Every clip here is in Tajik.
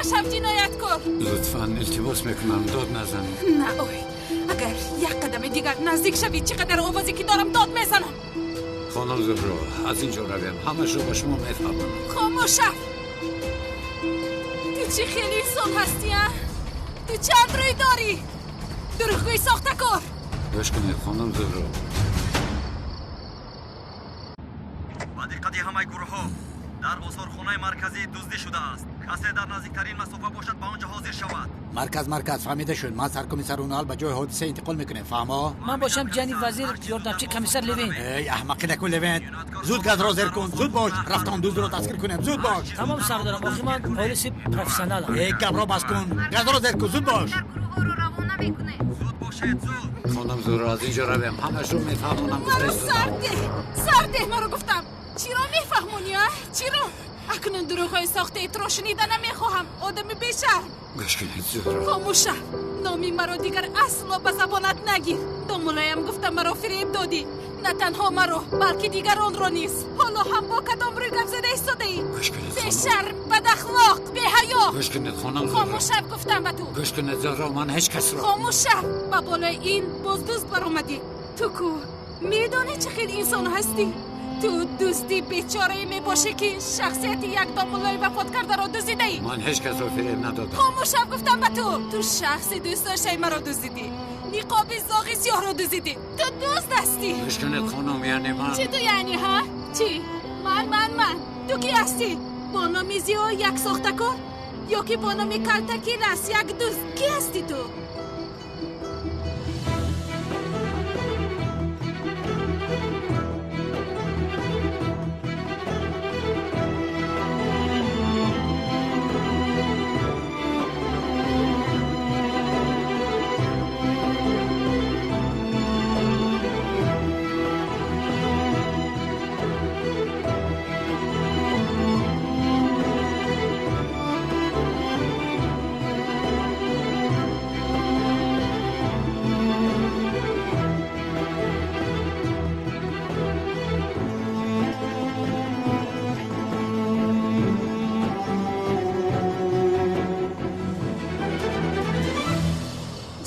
нашав, ҷинояткор. Лутфан, илтимос мекунам, дод назанед. На, ой, агар як қадами дигар наздик шавӣ, чӣ қадар овозе ки дорам дод мезанам. Хонум Зуҳро, аз ин ҷо равем, ҳамашро ба шумо мефаҳмонам. Хомӯш шав! Ту чӣ хеле инсон ҳастӣ, а? Ту чанд рӯй дорӣ? Дурӯғгӯи сохтакор! Гӯш кунед, хонум Зуҳро. Ба диққати ҳамаи гурӯҳҳо, дар осорхонаи марказӣ дуздӣ шудааст. Касе дар наздиктарин масофа бошад, ба он ҷо ҳозир шавад. Марказ, марказ, фаҳмида шуд. Ман саркомиссар Унал ба ҷои ҳодиса интиқол мекунем, фаҳмо? Ман бошам ҷани вазир, ёрдамчи комиссар Левент. Эй, аҳмақӣ накун, Левент. Зуд газро зер кун, зуд бош. Рафтан дуздро дастгир кунем, зуд бош. Тамом сардорам, охи ман полиси профессионалам. Эй, гапро бас кун, газро зер кун, зуд бош. Гурӯҳҳоро равона мекунем. Зуд бошед, зуд. Хонум Зуҳро, аз ин ҷо равем, ҳамашро мефаҳмонам. Маро сардеҳ, сардеҳ маро гуфтам. Чиро мефаҳмонӣ, а? Чиро? Акнун дурӯғҳои сохтаи туро шунида намехоҳам, одами бешарм. Гӯш кунед, Зуҳро. Хомӯш шав! Номи маро дигар асло ба забонат нагир. Домулаям гуфта маро фиреб додӣ. На танҳо маро, балки дигаронро низ. Ҳоло ҳам бо кадом рӯй гап зада истодаӣ? Гӯш кунед, хонум. Бешарм, бадахлоқ, беҳаё. Гӯш кунед, хонум Зуҳро. Хомӯш шав, гуфтам ба ту. Гӯш кунед, Зуҳро, ман ҳеҷ касро. Хомӯш шав! Ба болои ин боз дузд баромадӣ. Ту ку медонӣ чӣ хел инсон ҳастӣ? Ту дузди бечорае мебошӣ, ки шахсияти як домуллои вафот кардаро дуздидаӣ. Ман ҳеҷ касро фиреб надодам. Хомӯш шав, гуфтам ба ту. Ту шахси дӯстдоштаи маро дуздидӣ, ниқоби зоғи сиёҳро дуздидӣ. Ту дузд ҳастӣ. Гӯш кунед, хонум, яъне ман. Чӣ ту яъне, ҳа? Чӣ ман, ман, ман? Ту кӣ ҳастӣ? Бо номи Зиё як сохтакор ё ки бо номи Калтакилас як дузд? Кӣ ҳастӣ ту?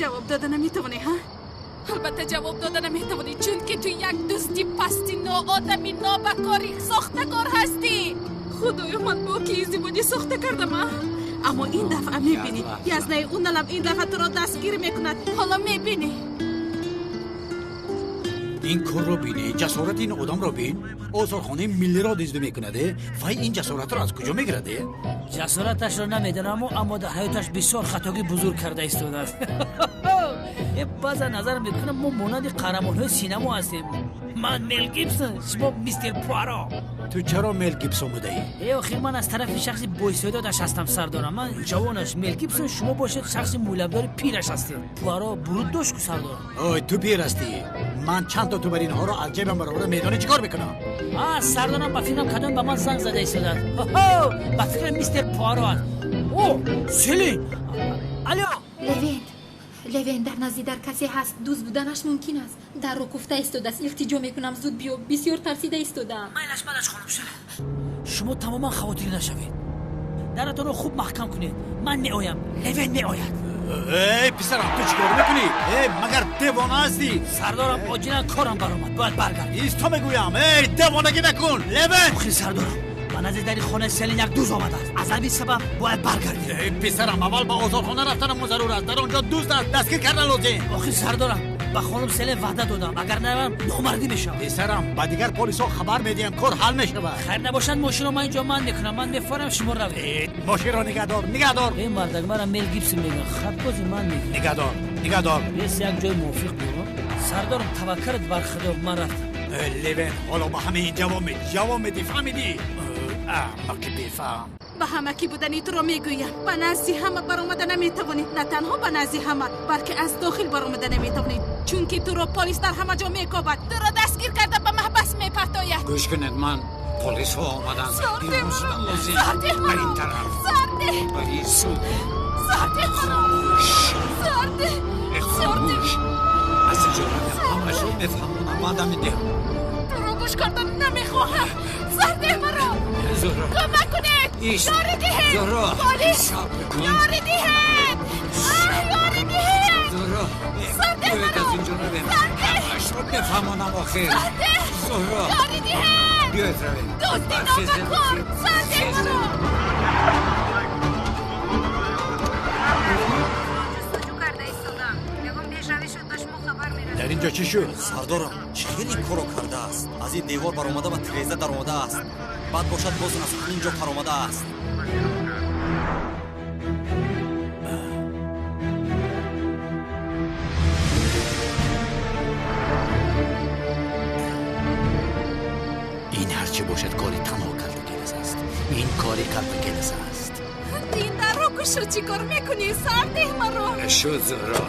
Ҷавоб дода наметавонӣ, ҳа? Албатта, ҷавоб дода наметавонӣ, чунки ту як дузди пасти, ноодами, нобакори, сохтакор ҳастӣ. Худоё, ман бо ки издивоҷи сохта кардам, а? Аммо ин дафъа мебинӣ, язнаи Уналам ин дафъа туро дастгир мекунад. Ҳоло мебинӣ. Ин корро бинӣ, ҷасорати ин одамро бин. Осорхонаи миллиро дуздӣ мекунад, э? Вай ин ҷасоратро аз куҷо мегирад, э? Ҷасораташро намедонаму, аммо дар ҳаёташ бисёр хатогӣ бузург карда истодааст. Баъзан назар мекунам, мо монанди қаҳрамонҳои синамо ҳастем. Ман Мел Гибсон, шумо мистер Пуаро. Ту чаро Мел Гибсон будаӣ? Э, охир ман аз тарафи шахси боистеъдодаш ҳастам, сардорам. Ман ҷавонаш Мел Гибсон, шумо бошед шахси мӯйлабдори пираш ҳастед. Пуаро буруд дошт ку, сардорам. Ой, ту пир ҳастӣ. Ман чанд то тубаринҳоро аз ҷебам бароварда, медонӣ чӣ кор мекунам? А, сардорам, ба фикрам, кадом ба ман занг зада истодааст. Ҳо, ба фикрам, мистер Пуаро аст. О, Селин, алло. Левент, Левент, дар назди дар касе ҳаст, дузд буданаш мумкин аст. Дарро куфта истодааст. Илтиҷо мекунам, зуд биё, бисёр тарсида истодаам. Майлаш, майлаш, хонум, шумо тамоман хавотир нашавед. Даратонро хуб маҳкам кунед, ман меоям. Левент меояд. Эй, писарам, ту чӣ кор мекунӣ? Эй, магар девона ҳастӣ? Сардорам, оҷилан корам баромад, бояд баргардам. Исто, мегӯям. Эй, девонагӣ накун, Левент. Охир сардорам, ба назди дари хонаи Селин як дузд омадааст, аз ҳамин сабаб бояд баргардем. Эй, писарам, аввал ба осорхона рафтанамон зарур аст. Дар он ҷо дузд аст, дастгир кардан лозим. Охир сардорам, ба хонум Селин ваъда додам, агар наравам, номардӣ мешавам. Писарам, ба дигар полисҳо хабар медиҳем, кор ҳал мешавад. Хайр, набошад, мошинро ман инҷо ман мекунам, ман мефорам, шумо равед. Мошинро нигаҳдор, нигаҳдор. Э, мардак, мара Мел Гибсон мегӯяд, хатбози ман мегӯяд. Нигаҳдор, нигаҳдор. Бес як ҷои мувофиқ биёбам. Сардорам, таваккалат бар Худо, ман рафтам. Левент, ҳоло ба ҳамаи ин ҷавоб медиҳӣ, ҷавоб медиҳӣ, фаҳмидӣ? Аҳмақи бефаҳм. Ба ҳама кӣ будани туро мегӯям. Ба назди ҳама баромада наметавонӣ. На танҳо ба назди ҳама, балки аз дохил баромада наметавонӣ, чунки туро полис дар ҳама ҷо мекобад, туро дастгир карда, ба маҳбас мепартояд. Гӯш кунед, ман полисҳо омаданд. Берун шудан лозим. Ба ин тараф, ба ин сӯ. Хомӯш, аз инҷо равем, ҳамашро мефаҳмонам, ваъда медиҳам. Туро гӯш кардан намехоҳам. Сарде маро. Зуҳро. Кӯмак кунед. Ист. Ёрӣ диҳед! Зуҳро. Полис! Сабр кун. Ёрӣ диҳед! Ёрӣ диҳед! Зуҳро. Сарде Биёед маро! аз инҷо равем. Сарде! Ҳамашро мефаҳмонам охир. Сарде! Зуҳро. Ёрӣ диҳед! Биёед равем. Дузди нобакор! Сарде маро! Дар инҷо чӣ шуд? Сардорам, чӣ хеле корро кардааст. Аз ин девор баромада ва тиреза даромадааст. Баъд бошад боз аз ҳамин ҷо паромадааст. Ин ҳарчи бошад кори танҳо Калтакелес аст. Ин кори Калтакелес аст. Ин дарро кушо, чӣ кор мекунӣ? Сардеҳ маро! Шуд, Зуҳро.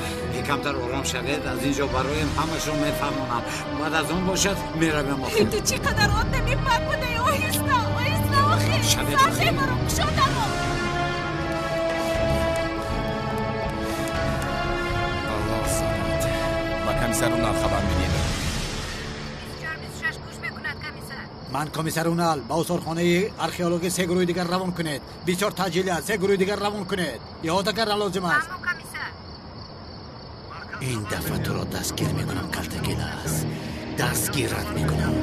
Камтар ором шавед, аз инҷо бароем ҳамашро мефаҳмонам. Баъд аз он бошад меравем охир. Ту чӣ қадар одами бад будаӣ? Оҳиста, оҳиста охир. Шавед Сардеҳ охир. маро, кушо дарро! Аллоҳ занад. Ба комиссар Унал хабар медиҳем. Ман комиссар Унал, ба осорхонаи археологӣ се гурӯҳи дигар равон кунед. Бисёр таъҷил аст, се гурӯҳи дигар равон кунед. Иҳота кардан лозим аст. Ин дафъа туро дастгир мекунам, Калтакелас. Дастгират мекунам.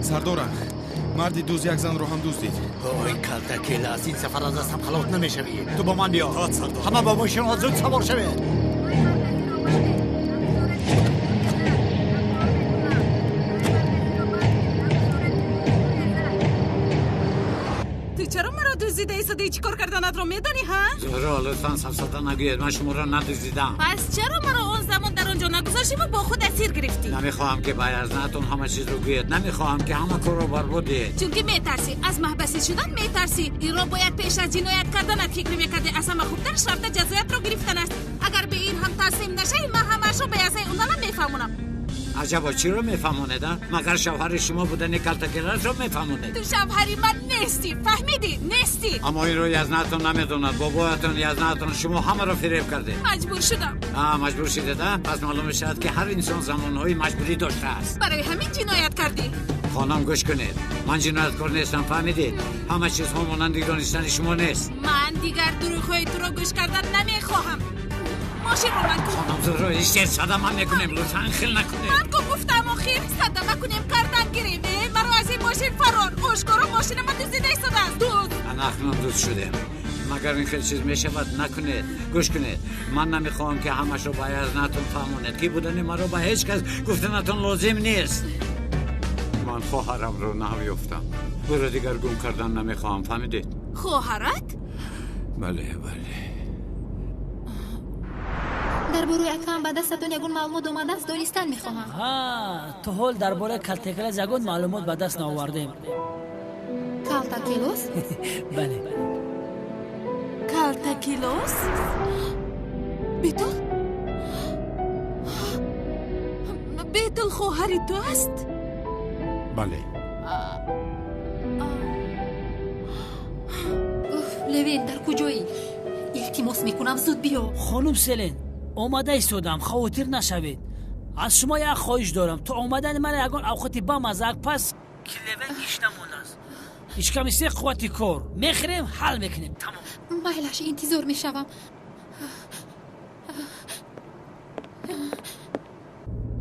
Сардорам, марди дузд як занро ҳам дуздид. Ой, Калтакелас, ин сафар аз дастам халос намешавӣ. Ту бо ман биё. Ҳама бо мошинҳо зуд савор шавед. Ту чаро маро дуздида истодаӣ? Чӣ кор карданатро медонӣ, ҳа? Зуҳро, лутфан сафсата нагӯед. Ман шуморо надуздидам. Пас чаро маро он замон дар он ҷо нагузоштиву бо худ асир гирифтӣ? Намехоҳам ки ба язнатон ҳама чизро гӯед. Намехоҳам ки ҳама корро барбод диҳед. Чунки метарсӣ, аз маҳбасӣ шудан метарсӣ. Инро бояд пеш аз ҷиноят карданат фикр мекардӣ. Аз ҳама хубтараш рафта ҷазоятро гирифтан аст. Агар бе ин ҳам таслим нашавӣ, ман ҳамаашро ба язаи Уналам мефаҳмонам. Аҷабо, чиро мефаҳмонед, а? Магар шавҳари шумо будани Калтакеласро мефаҳмонед? Ту шавҳари ман нестӣ, фаҳмидӣ? Нестӣ. Аммо инро язнатон намедонад. Бобоятон, язнатон, шумо ҳамаро фиреб кардед. Маҷбур шудам. Маҷбур шудед, а? Пас маълум мешавад ки ҳар инсон замонҳои маҷбурӣ доштааст. Барои ҳамин ҷиноят кардӣ. Хонам, гӯш кунед. Ман ҷинояткор нестам, фаҳмидед? Ҳама чизҳо монанди донистани шумо нест. Ман дигар дурӯғҳои туро гӯш кардан намехоҳам. Мошинро ман кун. Хонам Зуҳро, истед, садама мекунем. Лутфан хил накунед. Ман ку гуфтам охир, садама кунем, кардан гирем. Маро аз ин мошин фарор. Ошкоро мошинама дуздида истодааст. Дузд. Ана акнун дузд шудем. Магар ин хел чиз мешавад? Накунед. Гӯш кунед. Ман намехоҳам ки ҳамашро ба язнатон фаҳмонед. Ки будани маро ба ҳеҷ кас гуфтанатон лозим нест. Ман хоҳарамро наёфтам. Ӯро дигар гум кардан намехоҳам, фаҳмидед? Хоҳарат? Бале, бале. Дар бораи акаам ба дастатон ягон маълумот омадааст, донистан мехоҳам. Ҳа, то ҳол дар бораи Калтакелас ягон маълумот ба даст наовардем. Калтакелос? Бале. Калтакелос? Бетул? Бетул хоҳари ту аст? Бале. Уф, Левен, дар куҷоӣ? Илтимос мекунам, зуд биё. Хонум Селен, омада истодам, хавотир нашавед. Аз шумо як хоҳиш дорам. То омадани ман ягон авқоти бамаззак пас ки Левен гишна мондааст. Ишками се қуввати кор. Мехӯрем, ҳал мекунем. Тамом. Майлаш, интизор мешавам.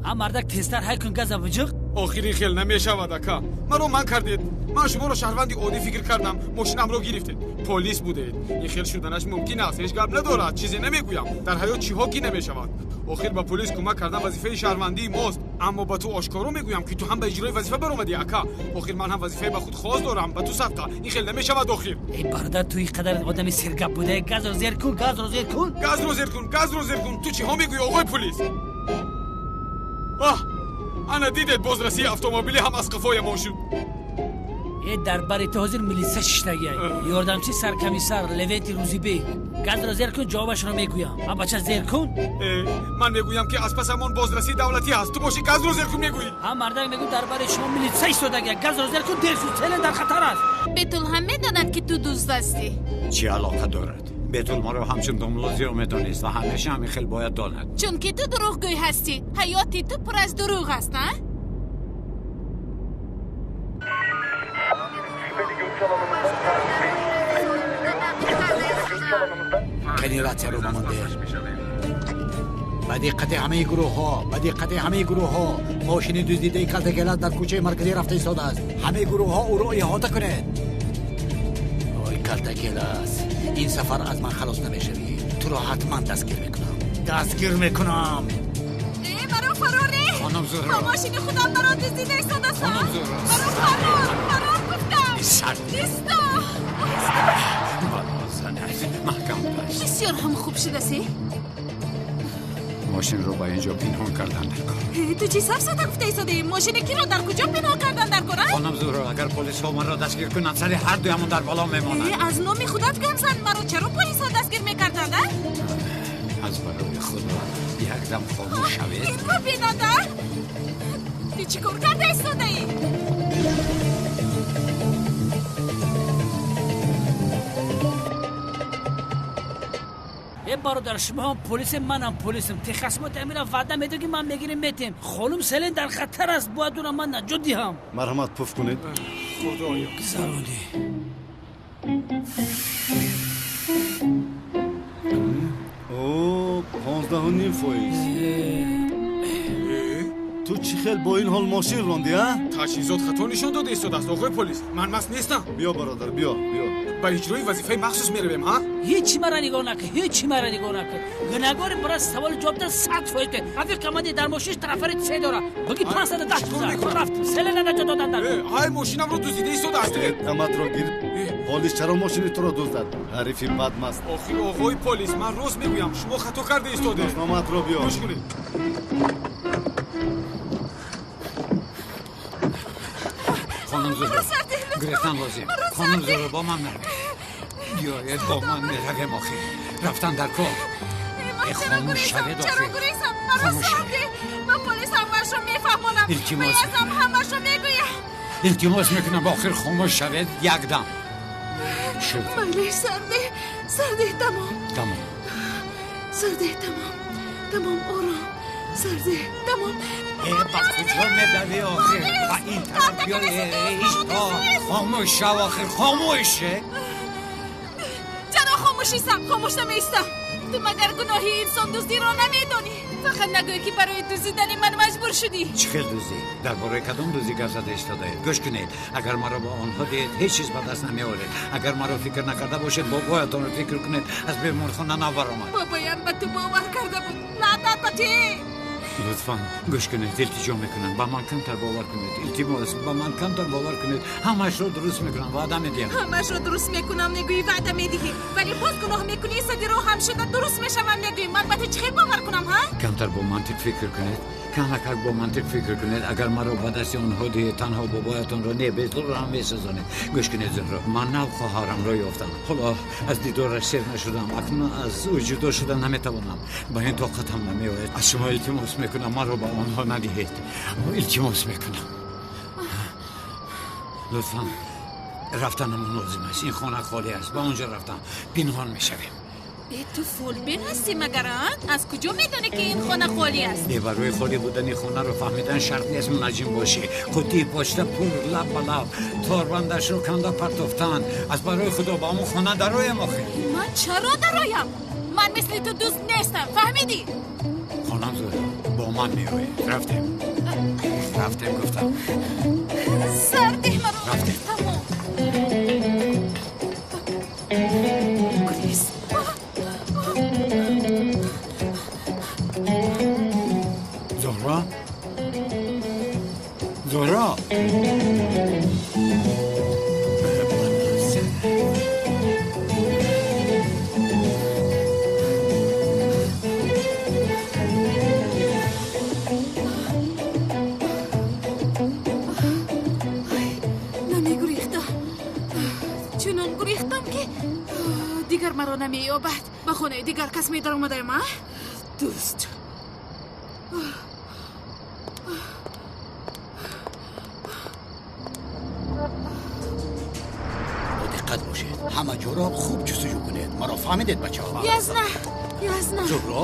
Ҳа, мардак, тезтар ҳай кун газа буҷиқ. Охири хел намешавад, ака. Маро ман кардед. Ман шуморо шаҳрванди оддӣ фикр кардам. Мошинамро гирифтед. Полис будед. Ин хел шуданаш мумкин аст. Ҳеҷ гап надорад. Чизе намегӯям. Дар ҳаёт чиҳо ки намешавад. Охир ба полис кӯмак кардан вазифаи шаҳрвандии мост. Аммо ба ту ошкоро мегӯям ки ту ҳам ба иҷрои вазифа баромадӣ, ака. Охир ман ҳам вазифаи ба худ хос дорам. Ба ту садқа. Ин хел намешавад охир. Эй бародар, ту ин қадар одами сергап будаи. Газро зер кун, газро зер кун. Газро зер кун, газро зер кун. Ту чиҳо мегӯӣ, оғои полис? Оҳ, ана дидед, бозрасии автомобилӣ ҳам аз қафоямон шуд. Э, дар бари ту ҳозир милиса шиштагиай. Ёрдамчи саркомиссар Левенти Рӯзибек. Газро зер кун, ҷавобашро мегӯям. А бача, зер кун. Э, ман мегӯям ки аз пасамон бозрасии давлатӣ ҳаст. Ту бошӣ газро зер кун мегӯӣ. Ҳа, мардак мегӯ дар бари шумо милиса истодагиай. Газро зер кун, дер шуд, Селен дар хатар аст. Бетул ҳам медонад ки ту дузд ҳастӣ. Чӣ алоқа дорад? Бетул моро ҳамчун домлозиро медонист ва ҳамеша ҳамин хел бояд донад. Чунки ту дурӯғгӯй ҳастӣ. Ҳаёти ту пур аз дурӯғ аст, а? Кани ратсияро ба ман деҳ. Ба диққати ҳамаи гурӯҳҳо, ба диққати ҳамаи гурӯҳҳо. Мошини дуздидаи Калтакелас дар кӯчаи марказӣ рафта истодааст. Ҳамаи гурӯҳҳо ӯро иҳота кунед. Ой, Калтакелас, ин сафар аз ман халос намешавӣ. Туро ҳатман дастгир мекунам. Дастгир мекунам. Э, маро фароре! Хонум Зуҳро! Мошини худам маро дуздида истодааст. Хонум Зуҳро! Маро фарор, фарор гуфтам. Сард. Исто! Маҳкам будааст. Бисёр ҳам хуб шудаси. Мошинро ба ин ҷо пинҳон кардан дар кор. Ту чӣ сафсата гуфта истодаӣ? Мошини киро дар куҷо пинҳон кардан дар кор, а? Хонум Зуҳро, агар полисҳо маро дастгир кунанд, сари ҳар дуямон дар бало мемонанд. Аз номи худат гап зан. Маро чаро полисҳо дастгир мекарданд, а? Аз барои худо якдам хомӯш шавед. Инро бинанда! Ту чӣ кор карда истодаӣ? Э бародар, шумо ҳам полисем, ман ҳам полисем. Техасмоти амира ваъда медиҳем, ки ман мегирем, метем. Хонум Селен дар хатар аст, бояд ӯро ман наҷот диҳам. Марҳамат, пуф кунед. Худоё, гузаронӣ. О, 15.5%. Ту чӣ хел бо ин ҳол мошин ронди, а? Таҷҳизот хато нишон дода истодааст, оғои полис. Ман маст нестам. Биё, бародар, биё, биё. Ба иҷрои вазифаи махсус меравем, ҳа? Ҳечи мара нигоҳ накун, ҳечи мара нигоҳ накун. Гунаҳгори бара саволи ҷавоб дад 100%. Рафиқ команди дар мошинаш тарафари се дора. Буги 510 рафт. Селена наҷот додан дар. Ҳай, мошинамро дуздида истодааст. Даматро гир. Полис чаро мошини туро дуздад? Ҳарифи бадмаст. Охир, оғои полис, ман рост мегӯям, шумо хато карда истодед. Номатро биёр. Гӯш кунед. Хонум Зуҳро, гирифтан лозим. Хонум Зуҳро, бо ман меравед. Биёед, бо ман меравем охир. Рафтан дар кор. Э, хомӯш шавед чаро охир. гурезам? Маро Хомӯш шавед. сарде. Ба полис ҳамаашро мефаҳмонам. Илтимос. Ба язам ҳамаашро мегӯям. Илтимос мекунам, охир хомӯш шавед якдам. Шуд. Майли, сарде, сарде, тамом. Тамом. Сарде, тамом. Тамом, ором. Сарде, тамом. Э, ба куҷо медавӣ охир? Ба ин тараф биё, ишто. Хомӯш шав охир, хомӯш. Чаро хомӯшистам? Хомӯш намеистам. Ту магар гуноҳи инсондуздиро намедонӣ? Фақат нагӯй, ки барои дуздидани ман маҷбур шудӣ. Чӣ хел дуздӣ? Дар бораи кадом дуздӣ гап зада истодаед? Гӯш кунед, агар маро ба онҳо диҳед, ҳеҷ чиз ба даст намеоред. Агар маро фикр накарда бошед, бобоятонро фикр кунед, аз беморхона набаромад. Бобоям ба ту бовар карда буд. Лаънат ба ту! Лутфан гӯш кунед, илтиҷо мекунам, ба ман камтар бовар кунед. Илтимос, ба ман камтар бовар кунед. Ҳамаашро дуруст мекунам, ваъда медиҳам. Ҳамаашро дуруст мекунам мегӯӣ, ваъда медиҳӣ, вале боз гуноҳ мекунӣ, сади роҳ ҳам шуда дуруст мешавам мегӯӣ. Ман ба ту чӣ хел бовар кунам, ҳа? Камтар бо мантиқ фикр кунед, камакак бо мантиқ фикр кунед. Агар маро ба дасти онҳо диҳед, танҳо бобоятонро не, безурро ҳам месӯзонед. Гӯш кунед, Зуҳро, ман нав хоҳарамро ёфтам. Ҳоло аз дидораш сер нашудам, акнун аз ӯ ҷудо шуда наметавонам. Ба ин тоқатам намеояд. Аз шумо илтимос мекунам, маро ба онҳо надиҳед. Илтимос мекунам. Лутфан, рафтанамон лозим аст. Ин хона холӣ аст, ба он ҷо рафтам, пинҳон мешавем. Э, ту фолбин ҳастӣ магар, а? Аз куҷо медонӣ, ки ин хона холӣ аст? Э, барои холӣ будани хонаро фаҳмидан шарт нест мунаҷҷим бошӣ. Қуттии почта пур лаб ба лаб, торбандашро канда партофтан. Аз барои худо ба он хона дароем охир. Ман чаро дароям? Ман мисли ту дӯст нестам, фаҳмидӣ? Хонам Зуҳро, бо ман меоед. Рафтем, рафтем гуфтам. Сардеҳ маро. Рафтем. Тамом. Гурез. Зуҳро, Зуҳро. Намегурехтам. Чунон гурехтам, ки дигар маро намеёбад. Ба хонаи дигар кас медаромадаем, а, дӯст? Бо диққат бошед, ҳама ҷоро хуб ҷустуҷӯ кунед. Маро фаҳмидед, бачаҳо? Язна, язна. Зуҳро,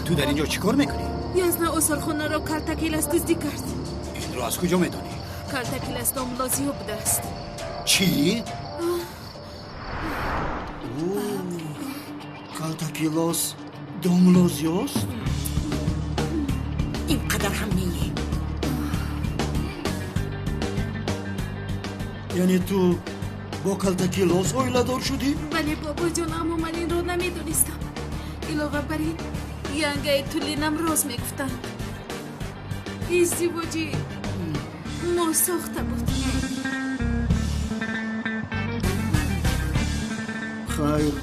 ту дар ин ҷо чӣ кор мекунӣ? Язна, осорхонаро Калтакелас дуздӣ кард. Инро аз куҷо медонӣ? Калтакелас домлозиё будааст. Чӣ? Калтакилос домлозиёст? Ин қадар ҳам не. Яъне ту бо Калтакилос оиладор шудӣ? Бале, бобоҷон, аммо ман инро намедонистам. Илова бар ин, янгаи Тулинам роз мегуфтанд. Издивоҷи мо сохта буд. Хайр,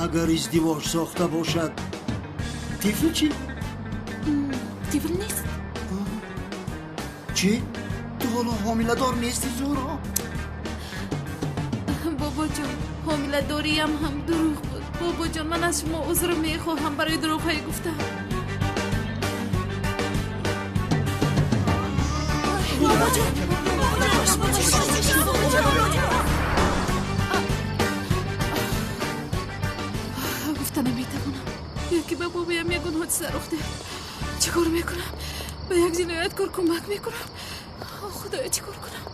агар издивоҷ сохта бошад, тифл чӣ? Тифл нест. Чӣ? Ту ҳоло ҳомиладор нести, Зуҳро? Бобоҷон, ҳомиладориям ҳам дурӯғ буд. Бобоҷон, ман аз шумо узр мехоҳам барои дурӯғҳое гуфтам. Гуфта наметавонам. Ё ки ба бобоям ягон ҳодиса рух диҳад. Чӣ кор мекунам? Ба як ҷинояткор кӯмак мекунам? Худоё, чӣ кор кунам?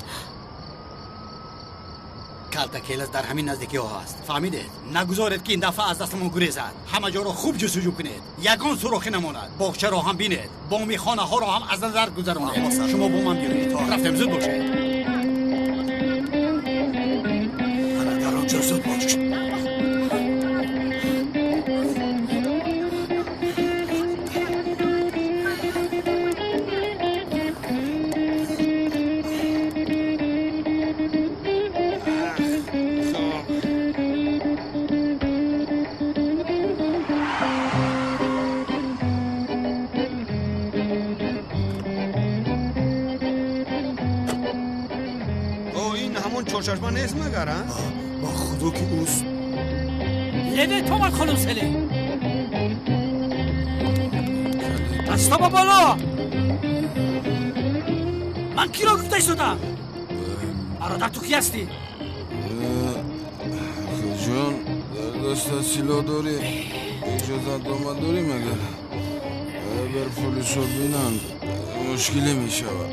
Калтакелас дар ҳамин наздикиҳо ҳаст. Фаҳмидед? Нагузоред ки ин дафъа аз дастамон гурезад. Ҳама ҷоро хуб ҷустуҷӯ кунед. Ягон сурохӣ намонад. Боғчаро ҳам бинед. Боми хонаҳоро ҳам аз назар гузаронед. Шумо бо ман биёед. Рафтем, зуд бошед. Ана дар он ҷо зуд бош. Чорчашма нест магар, а? Ба худо ки ӯст. Левент омад, хонум Селин. Дасто ба боло! Ман киро гуфта истодам? Бародар, ту ки ҳастӣ? Акаҷон, дар дастат силоҳ дорӣ? Иҷозатнома дорӣ магар? Агар полисҳо бинанд, мушкиле мешавад.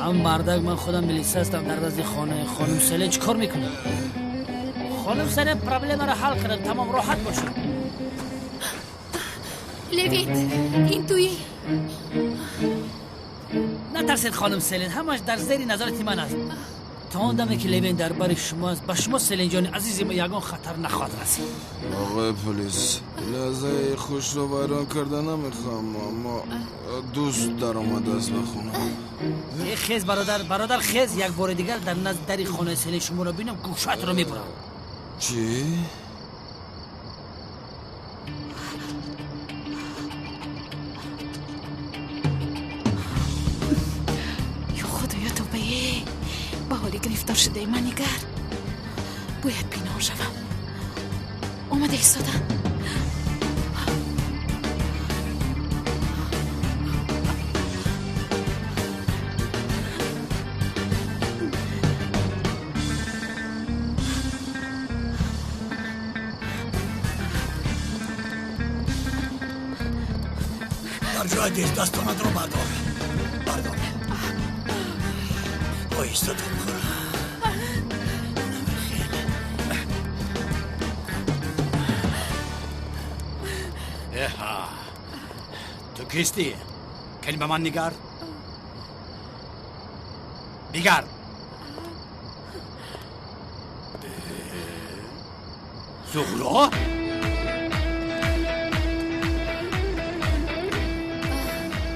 Ам мардак, ман худам милиса ҳастам. Дар назди хонаи хонум Селин чӣ кор мекунӣ? Хонум Селин проблемаро ҳал кардам, тамом, роҳат бошед. Левент, ин туӣ? Натарсед, хонум Селин, ҳамаш дар зери назорати ман аст. То он даме ки Левент дар бари шумо аст, ба шумо Селинҷони азизи мо ягон хатар нахоҳад расид. Оғои полис, лаҳзаи хушро вайрон карда намехоҳам, аммо дӯст даромадааст ба хона. Хез, бародар, бародар, хез. Як бори дигар дар назди дари хонаи Селин шуморо бинам, гӯшатро мебурам. Чӣ? Ё худоё, тобае! Ба ҳоли гирифтор шудаи ман нигар. Бояд пинҳон шавам. Омада истодам. Дар ҷои дез дастонатро бардор. Бардор. Оҳиста тоб хӯр. Эҳа, ту кистӣ? Кани ба ман нигар. Нигар. Зуҳро?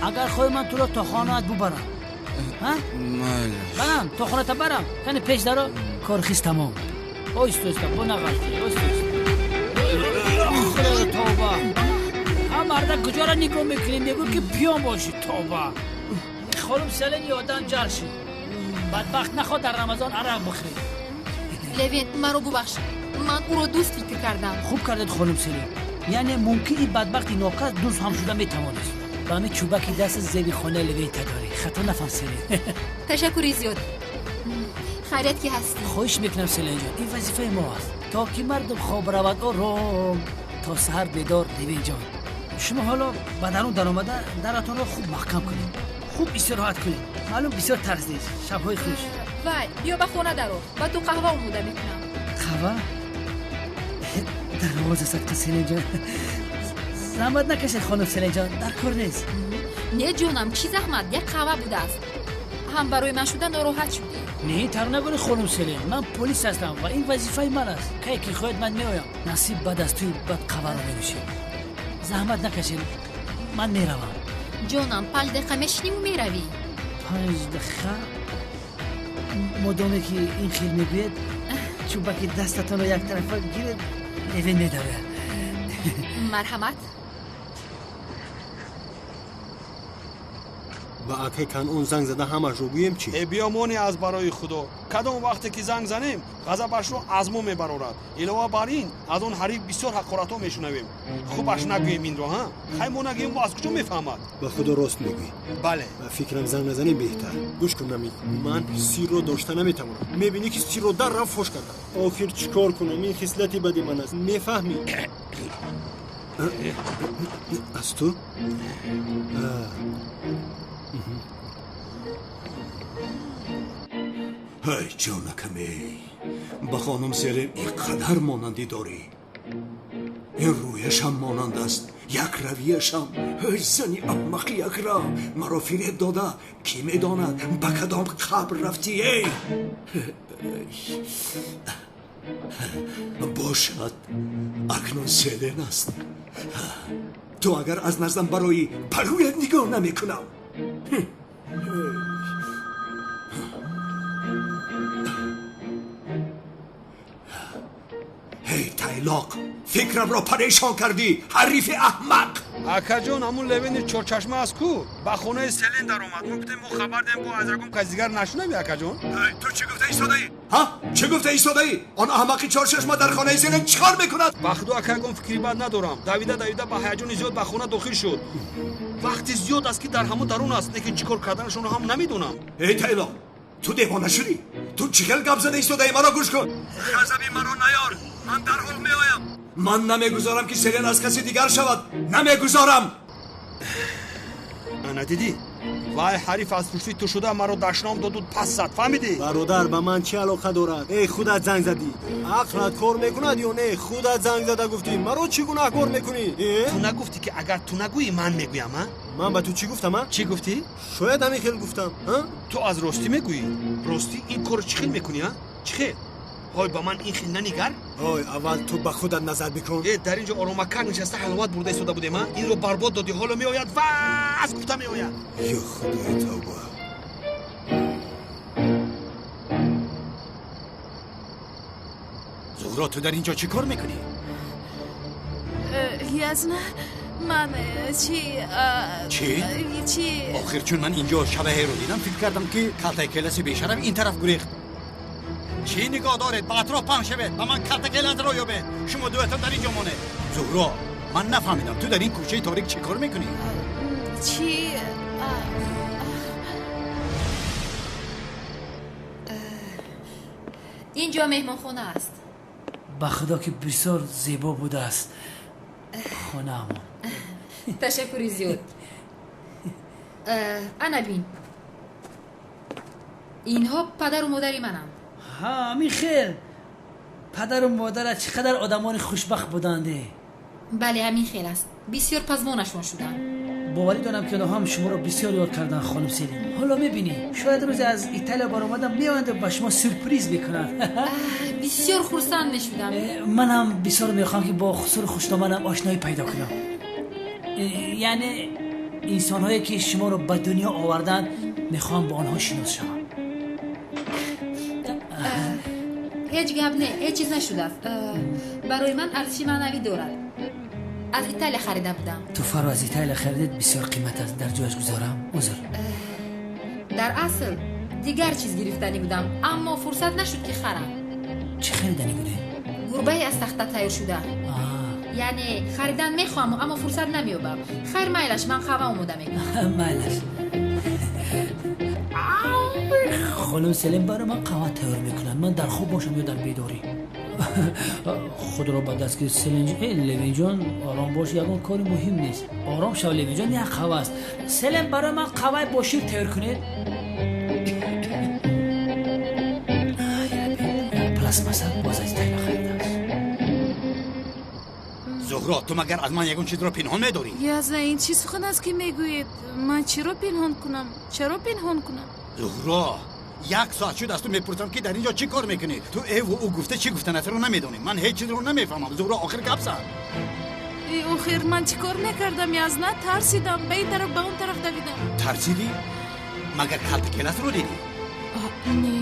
Агар хоҳӣ, ман туро то хонаат бубарам. Барам, то хоната барам. Кани пеш даро, корхиз тамом. Оҳиста оҳиста, бо нағалти, оҳиста оҳиста. Худоё, тавба! Ҳа мардак, куҷоро нигоҳ мекунӣ? Мегӯ ки пиён бошӣ, тавба! Хонум Селин, ёдам ҷал шид. Бадбахт нахоҳ дар Рамазон арақ бихӯрӣ. Левент, маро бубахш. Ман ӯро дӯст фикр кардам. Хуб кардед, хонум Селин. Яъне мумкин ин бадбахти нокас дӯст ҳам шуда метавонист. Ба ҳамин чӯбаки даст зеби хонаи Левента дорӣ. Хато нафаҳм, Селин. Ташаккури зиёд. Хайрият ки ҳастӣ. Хоҳиш мекунам, Селинҷон, ин вазифаи мо аст. То ки мардум хоб равад ором, то саҳар бедор. Левинҷон, шумо ҳоло ба дарун даромада даратонро хуб маҳкам кунед, хуб истироҳат кунед. Маълум, бисёр тарз нест. Шабҳои хуш. Вай, биё ба хона даро, ба ту қаҳва омода мекунам. Қаҳва? Дарвоза садқа Селенҷон. Заҳмат накашед хонум Селенҷон, дар кор нест. Не ҷонам, чӣ заҳмат, як қаҳва будааст. Ҳам барои ман шуда нороҳат шудӣ. Не, тар нагӯред хонум Селен, ман полис ҳастам ва ин вазифаи ман аст. Кай ки хоҳед ман меоям. Насиб баъд аз туи бад қаҳваро менӯшем. Заҳмат накашед, ман меравам. Ҷонам, 5 дақиқа мешиниву меравӣ. 5 дақиқа? Модоме ки ин хел мегӯед, чӯбаки дастатонро яктарафа гиред, Левен медавад. Марҳамат. Ба акай Канъон занг зада ҳамашро гӯем чӣ? Э биёмоне аз барои Худо. Кадом вақте ки занг занем, ғазабашро аз мо мебарорад. Илова бар ин, аз он ҳариф бисёр ҳақоратҳо мешунавем. Хубаш нагӯем инро, ҳа? Хай мо нагӯем, ӯ аз куҷо мефаҳмад? Ба Худо рост мегӯӣ. Бале. Ба фикрам занг назанем беҳтар. Гӯш кун Намид, ман сирро дошта наметавонам. Мебинӣ ки сирро дар рафт фош кардам. Охир чӣ кор кунам? Ин хислати бади ман аст. Мефаҳмӣ? Аз ту? Ҳай ҷонакаме, ба хонум Селен ин қадар монандӣ дорӣ. Ин рӯяшам монанд аст, як равияшам. Ҳай зани аҳмақи якра, маро фиреб дода, кӣ медонад ба кадом қабр рафтӣ, эй? Бошад, акнун Селен аст. Ту агар аз наздам барои ба рӯят нигоҳ намекунам. Ҳей тайлоқ, фикрамро парешон кардӣ, ҳарифи аҳмақ. Акаҷон, ҳамун Левени чорчашма аст ку? Ба хонаи Селен даромад. Мо гуфтем мо хабар дем, бо аз ягон кас дигар нашунавӣ, акаҷон. Ту чӣ гуфта истодаӣ? Ҳа? Чӣ гуфта истодаӣ? Он аҳмақи чорчашма дар хонаи Селен чӣ кор мекунад? Ба худо ака, ягон фикри бад надорам. Давида давида ба ҳаяҷони зиёд ба хона дохил шуд. Вақти зиёд аст ки дар ҳамон дарун аст, лекин чӣ кор карданашонро ҳам намедонам. Эй тайлоқ, ту девона шудӣ? Ту чӣ хел гап зада истодаӣ? Маро гӯш кун. Ғазаби маро наёр, ман дарҳол меоям. Ман намегузорам ки Селен аз каси дигар шавад. Намегузорам. Ана дидӣ, вай ҳариф аз пушти ту шуда маро дашном доду пас зад, фаҳмидӣ? Бародар, ба ман чӣ алоқа дорад? Эй, худат занг задӣ. Ақлат кор мекунад ё не? Худат занг зада гуфтӣ. Маро чӣ гунаҳкор мекунӣ? Ту нагуфтӣ ки агар ту нагӯӣ ман мегӯям, а? Ман ба ту чӣ гуфтам, а? Чӣ гуфтӣ? Шояд ҳамин хел гуфтам, а? Ту аз ростӣ мегӯӣ? Ростӣ ин корро чӣ хел мекунӣ, а? Чӣ хел? Ҳой, ба ман ин хел нанигар. Ҳой, аввал ту ба худат назар бикун. Э, дар ин ҷо оромакак нишаста ҳаловат бурда истода будем, а? Инро барбод додӣ, ҳоло меояд ваз гуфта меояд. Ё Худои тавба. Зуҳро, ту дар ин ҷо чӣ кор мекунӣ? Язна, ман чӣ? Чӣ? Чӣ? Охир чун ман инҷо шабаҳеро дидам, фикр кардам ки калтаи келаси бешараф ин тараф гурехт. Чӣ нигоҳ доред? Ба атроф паҳн шавед, ба ман калтакелазро ёбед. Шумо дуятон дар ин ҷо монед. Зуҳро, ман нафаҳмидам, ту дар ин кӯчаи торик чӣ кор мекунӣ? Чӣ? Ин ҷо меҳмонхона аст. Ба худо ки бисёр зебо будааст хонаамон. Ташаккури зиёд. Ана бин, инҳо падару модари мананд. Ҳа, ҳамин хел. Падару модарат чӣ қадар одамони хушбахт буданде. Бале, ҳамин хел аст. Бисёр пазмонашон шудам. Боварӣ дорам ки онҳо ҳам шуморо бисёр ёд карданд, хонум Селин. Ҳоло мебинӣ, шояд рӯзе аз Италия баромадам меоянд ба шумо сюрприз мекунанд. Бисёр хурсанд мешудам. Манам бисёр мехоҳам ки бо хусури хушноманам ошноӣ пайдо кунам. Яъне инсонҳое ки шуморо ба дунё оварданд, мехоҳам бо онҳо шинос шавам. Ҳеҷ гап не, ҳеҷ чиз нашудааст. Барои ман арзиши маънавӣ дорад. Аз Италия харида будам. Туҳфаро аз Италия харидед, бисёр қимат аст. Дар ҷояш гузорам? Узр. Дар асл дигар чиз гирифтанӣ будам, аммо фурсат нашуд ки харам. Чӣ хариданӣ будед? Гурбае аз тахта тайёр шуда. Яъне харидан мехоҳам, аммо фурсат намеёбам. Хайр, майлаш, ман қаҳва омода мекунам. Майлаш. Хонум Селен барои ман қаҳва тайёр мекунад. Ман дар хоб бошам ё дар бедорӣ. Худро ба даст гирифт Селен. Левинҷон, ором бош, ягон кори муҳим нест. Ором шав Левинҷон, як қаҳва аст. Селен, барои ман қаҳваи бо шир тайёр кунед. Пластмасса боз аз Италия харидааст. Зуҳро, ту магар аз ман ягон чизро пинҳон медорӣ? Язна, ин чӣ сухан аст ки мегӯед? Ман чиро пинҳон кунам? Чаро пинҳон кунам? Зуҳро, як соат шуд аз ту мепурсам ки дар ин ҷо чӣ кор мекунӣ? Ту эву ӯ гуфта чӣ гуфтанатро намедонӣ. Ман ҳеҷ чизро намефаҳмам. Зуҳро, охир гап зад. Охир ман чӣ кор мекардам, Язна? Тарсидам, ба ин тараф, ба он тараф давидам. Тарсидӣ? Магар калтакеласро дидӣ? Не,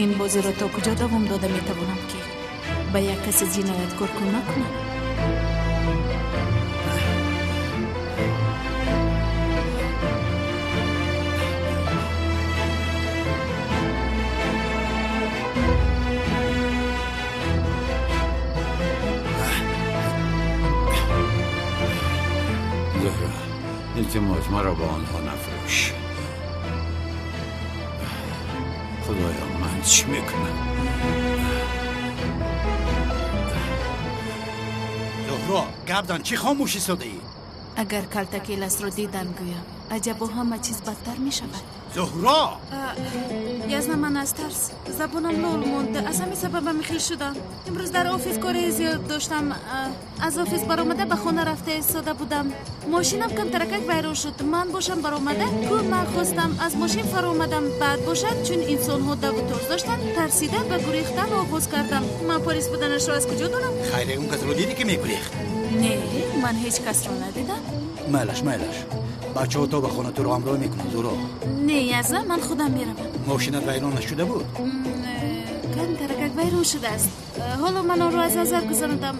ин бозиро то куҷо давом дода метавонам ки ба як каси ҷинояткор кӯмак кунам? Зуҳро, илтимос, маро ба онҳо нафурӯш. Худоё, ман чӣ мекунам? Зуҳро, гап зан, чӣ хомӯш истодаӣ? Агар калтакеласро дидам гӯям, аҷабо ҳама чиз бадтар мешавад. Зуҳро! Язна, ман аз тарс забонам лол монд. Аз ҳамин сабабам хел шудам. Имрӯз дар офис кори зиёд доштам. Аз офис баромада ба хона рафта истода будам. Мошинам камтаракак вайрон шуд. Ман бошам баромада кӯмак хостам. Аз мошин фаромадам. Баъд бошад, чун инсонҳо даву тоз доштанд, тарсида ба гурехтан оғоз кардам. Ман полис буданашро аз куҷо донам? Хайр, он касро дидӣ ки мегурехт? Не, ман ҳеҷ касро надидам. Майлаш, майлаш. Бачаҳо то ба хона туро ҳамроҳ мекунанд, Зуҳро. Не, Язна, ман худам меравам. Мошинат вайрон нашуда буд? Камтаракак вайрон шудааст. Ҳоло ман онро аз назар гузарондам.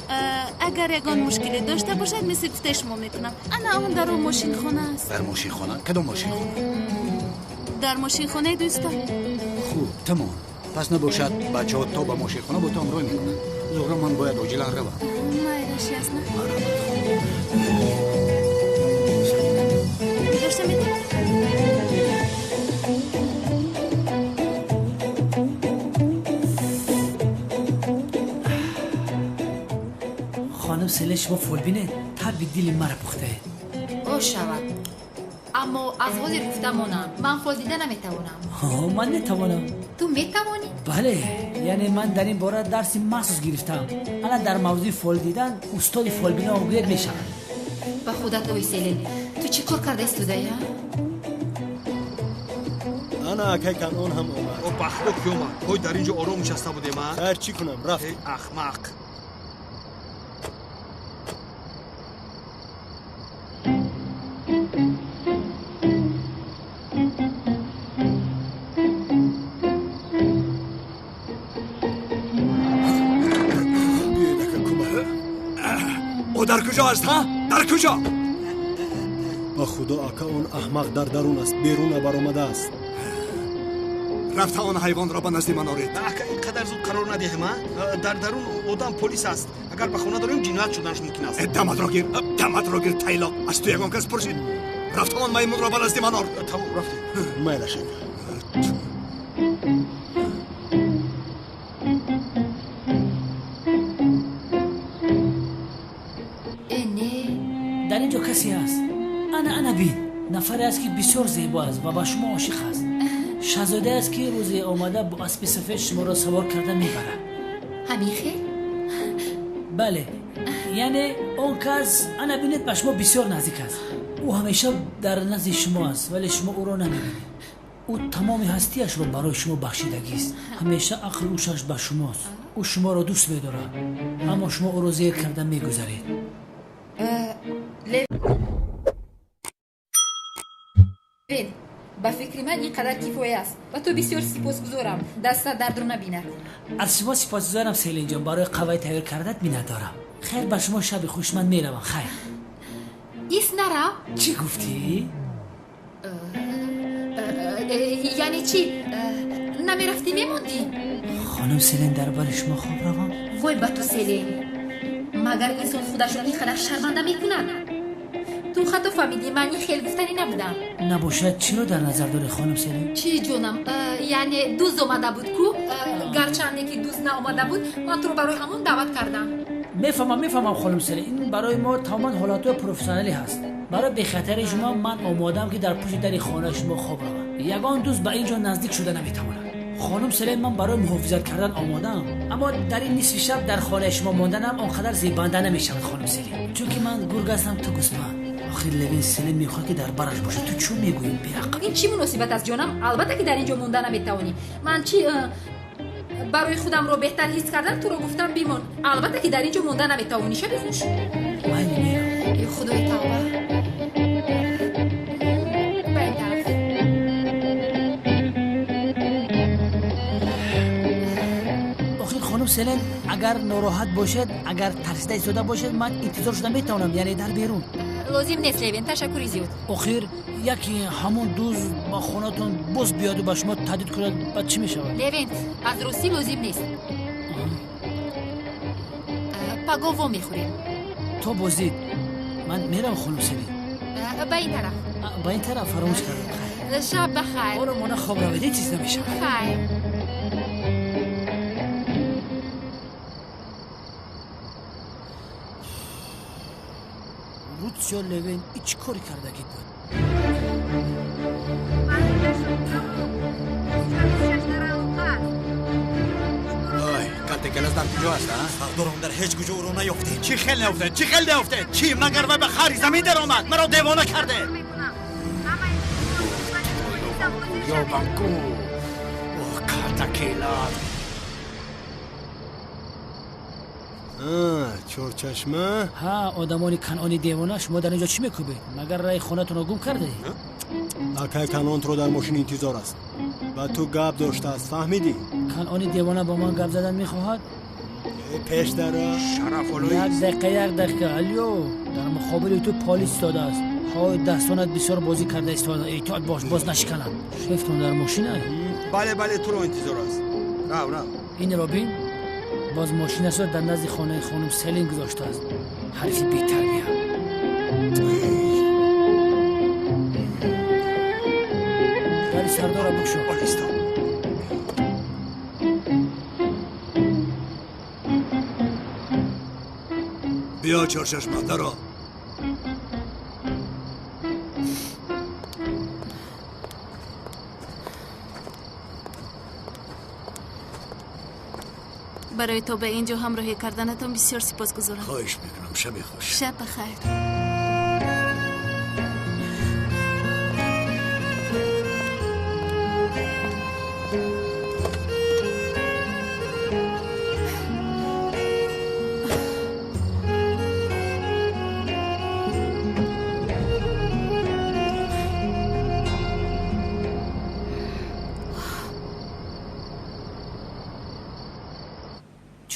Агар ягон мушкиле дошта бошад, мисли гуфтаи шумо мекунам. Ана он дар он мошинхона аст. Дар мошинхона? Кадом мошинхона? Дар мошинхонаи дӯстам. Хуб, тамом. Пас набошад, бачаҳо то ба мошинхона бо ту ҳамроҳ мекунанд. Зуҳро, ман бояд оҷилан равам. Майлаш, Язна. Дошта метавонам? Хонум Селен, шумо фолбинед, таби дили мара пухтаед. О шавад, аммо аз ҳозир гуфта монам, ман фол дида наметавонам. Ман метавонам. Ту метавонӣ? Бале, яъне ман дар ин бора дарси махсус гирифтам. Ана дар мавзӯи фол дидан устоди фолбино гӯед мешавад. Ба худат, ой Селен, ту чӣ кор карда истодаӣ? Ана акай Канон ҳам омад. О, ба худо ки омад. Ҳой, дар ин ҷо ором нишаста будем, а? Хайр, чӣ кунам, рафт. Эй, ахмақ. Биёед, ака, кӯмак. Ӯ дар куҷо аст, ҳа? Дар куҷо? Ба худо, ака, он аҳмақ дар дарун аст, берун набаромадааст. Рафта он ҳайвонро ба назди ман оред. Ака, ин қадар зуд қарор надиҳем, а? Дар дарун одам полис аст. Агар ба хона дорем, ҷиноят шуданаш мумкин аст. Даматро гир, даматро гир, тайлоқ. Аз ту ягон кас пурсид? Рафта он маймунро ба назди ман ор. Тамом, рафтем. Майлаш, ака. Э, не. Дар ин ҷо касе ҳаст. Ана, ана бин. Нафаре аст ки бисёр зебо аст ва ба шумо ошиқ аст. Шаҳзода аст ки рӯзе омада бо аспи сафед шуморо савор карда мебарад. Ҳамин хел? Бале, яъне он кас, ана бинед, ба шумо бисёр наздик аст. Ӯ ҳамеша дар назди шумо аст, вале шумо ӯро намебинед. Ӯ тамоми ҳастиашро барои шумо бахшидагист. Ҳамеша ақлу ҳушаш ба шумост. Ӯ шуморо дӯст медорад, аммо шумо ӯро зер карда мегузаред. Левин, ба фикри ман ин қадар кифоя аст. Ба ту бисёр сипосгузорам. Дастат дардро набинад. Аз шумо сипосгузорам, Селинҷон, барои қаҳваи тайёр кардат миннатдорам. Хайр, ба шумо шаби хуш, ман меравам. Хайр. Ис нарав. Чӣ гуфтӣ? Яъне чӣ? Намерафтӣ, мемондӣ? Хонум Селин, дар бари шумо хоб равам? Вой ба ту, Селин. Магар инсон худашро ин қадар шарманда мекунад? Ту хато фаҳмидӣ, ман ин хел гуфтанӣ набудам. Набошад, чиро дар назар дорӣ, хонум Селин? Чӣ ҷонам, яъне дузд омада буд ку? Гарчанде ки дузд наомада буд, ман туро барои ҳамон даъват кардам. Мефаҳмам, мефаҳмам, хонум Селин. Ин барои мо тамоман ҳолатҳои профессионалӣ ҳаст. Барои бехатари шумо ман омодаам ки дар пушти дари хонаи шумо хоб равам. Ягон дузд ба ин ҷо наздик шуда наметавонад. Хонум Селен, ман барои муҳофизат кардан омодаам, аммо дар ин нисфи шаб дар хонаи шумо монданам он қадар зебанда намешавад, хонум Селен, чунки ман гург ҳастам, ту гӯсфанд. Охир Левин Селен мехоҳад ки дар бараш бошад. Ту чӣ мегӯӣ, беақл? Ин чӣ муносибат аст, ҷонам? Албатта ки дар ин ҷо монда наметавонӣ. Ман чӣ барои худамро беҳтар ҳис кардан туро гуфтам бимон. Албатта ки дар ин ҷо монда наметавонӣ. Шаби хуш. Майли, мерам. Эй худои тавба. Ба ин тараф. Охир хонум Селен, агар нороҳат бошед, агар тарсида истода бошед, ман интизор шуда метавонам, яъне дар берун. Лозим нест, Левин, ташаккури зиёд. Охир яке ҳамон дузд ба хонатон боз биёду ба шумо таҳдид кунад, баъд чӣ мешавад? Левент, аз ростӣ лозим нест. Паго во мехӯрем. То боздид. Ман мерам, хонум Селен. Ба ин тараф. Ба ин тараф, фаромӯш кардам. Шаб ба хайр. Оромона хоб равед, ҳеҷ чиз намешавад. Хайр. Рутсио Левин ин чӣ кори кардагӣ буд? Ой, калтакелас дар куҷо аст, а? Сардорам, дар ҳеҷ куҷо ӯро наёфтем. Чӣ хел наёфтед? Чӣ хел наёфтед? Чӣ магар вай ба хари замин даромад? Маро девона карде. Ёбам ку. Оҳ, калтакелас. Чорчашма? Ҳа, одамони Канъони девона, шумо дар ин ҷо чӣ мекӯбед? Магар раи хонатонро гум кардаед? Акай Канъон туро дар мошин интизор аст. Ба ту гап доштааст, фаҳмидӣ? Канъони девона бо ман гап задан мехоҳад? Пеш дара. Шараф олои. Як дақиқа, як дақиқа. Алё, дар муқобили ту полис истодааст. Ҳой, дастонат бисёр бозӣ карда истода. Эҳтиёт бош, боз нашиканад. Шефтон дар мошина? Бале, бале, туро интизор аст. Рав, рав. Инро бин. Боз мошинашро дар назди хонаи хонум Селин гузоштааст. Ҳарфи бетарбия. Дари сардорро бикушо. Олисто. Биё, Чорчашма, даро. Барои то ба ин ҷо ҳамроҳӣ карданатон бисёр сипосгузорам. Хоҳиш мекунам, шаби хуш. Шаб бахайр.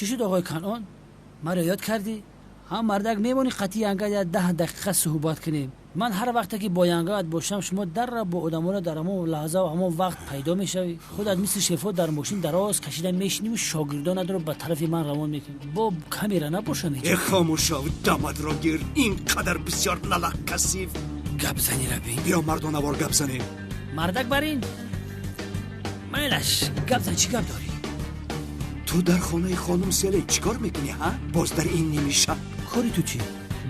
Чӣ шуд, оғои Канъон? Маро ёд кардӣ? Ҳам мардак мемонӣ қатъи янга я 10 дақиқа суҳбат кунем. Ман ҳар вақте ки бо янгаат бошам, шумо дарра бо одаморо дар ҳамон лаҳза ва ҳамон вақт пайдо мешавӣ. Худат мисли шефҳо дар мошин дароз кашида мешиниву шогирдонатро ба тарафи ман равон мекунӣ. Бо камера набошам ҳеҷ. Э, хомӯшов, дамадро гир. Ин қадар бисёр лалақ касиф. Гап занира бин. Биё мардонавор гап занем. Мардак бар ин? Майлаш, гап зан, чӣ гап дорӣ? Ту дар хонаи хонум Селен чӣ кор мекунӣ, ҳа? Боз дар ин ними шаб. Кори ту чӣ?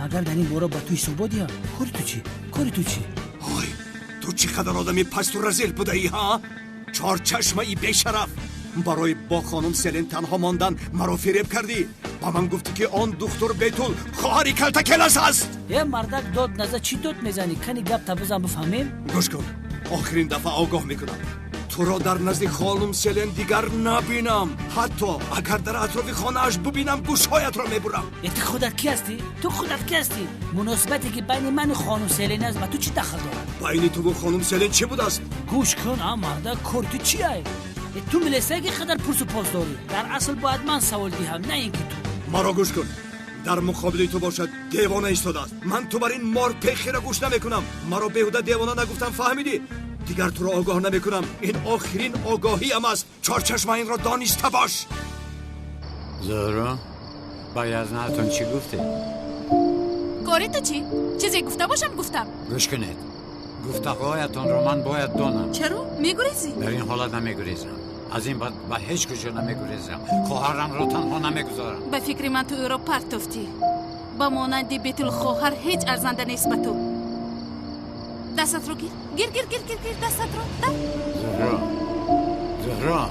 Магар дар ин бора ба ту ҳисобот диҳам? Кори ту чӣ? Кори ту чӣ? Ой, ту чӣ қадар одами пасту разил будаӣ, ҳа? Чорчашмаи бешараф. Барои бо хонум Селен танҳо мондан маро фиреб кардӣ. Ба ман гуфтӣ ки он духтур Бетул хоҳари Калтакелас аст. Е, мардак, дод наза, чӣ дод мезанӣ? Кани гапта бизан бифаҳмем? Гӯш кун, охирин дафъа огоҳ мекунам. Туро дар назди хонум Селен дигар набинам. Ҳатто агар дар атрофи хонааш бибинам, гӯшҳоятро мебурам. Е, ту худат кӣ ҳастӣ? Ту худат кӣ ҳастӣ? Муносибате ки байни ману хонум Селен аст, ба ту чӣ дахл дорад? Байни туву хонум Селен чӣ будааст? Гӯш кун, а мардак, кори ту чи ай? Е, ту милисае ки қадар пурсу пос дорӣ. Дар асл бояд ман савол диҳам, на ин ки ту. Маро гӯш кун. Дар муқобили ту бошад девона истодааст. Ман ту бар ин морпехиро гӯш намекунам. Маро беҳуда девона нагуфтам, фаҳмидӣ? Дигар туро огоҳ намекунам. Ин охирин огоҳиам аст. Чорчашма, инро дониста бош. Зуҳро, ба язнатон чӣ гуфтед? Кори ту чӣ? Чизе гуфта бошам, гуфтам. Гӯш кунед, гуфтаҳоятонро ман бояд донам. Чаро? Мегурезӣ? Дар ин ҳолат намегурезам. Аз ин баъд ба ҳеҷ куҷо намегурезам. Хоҳарамро танҳо намегузорам. Ба фикри ман ту ӯро партофтӣ. Ба монанди Бетул хоҳар ҳеҷ арзанда нест ба ту. Дастатро гир. Гир, гир, гир, гир, гир, дастатро. Да. Зуҳро, Зуҳро.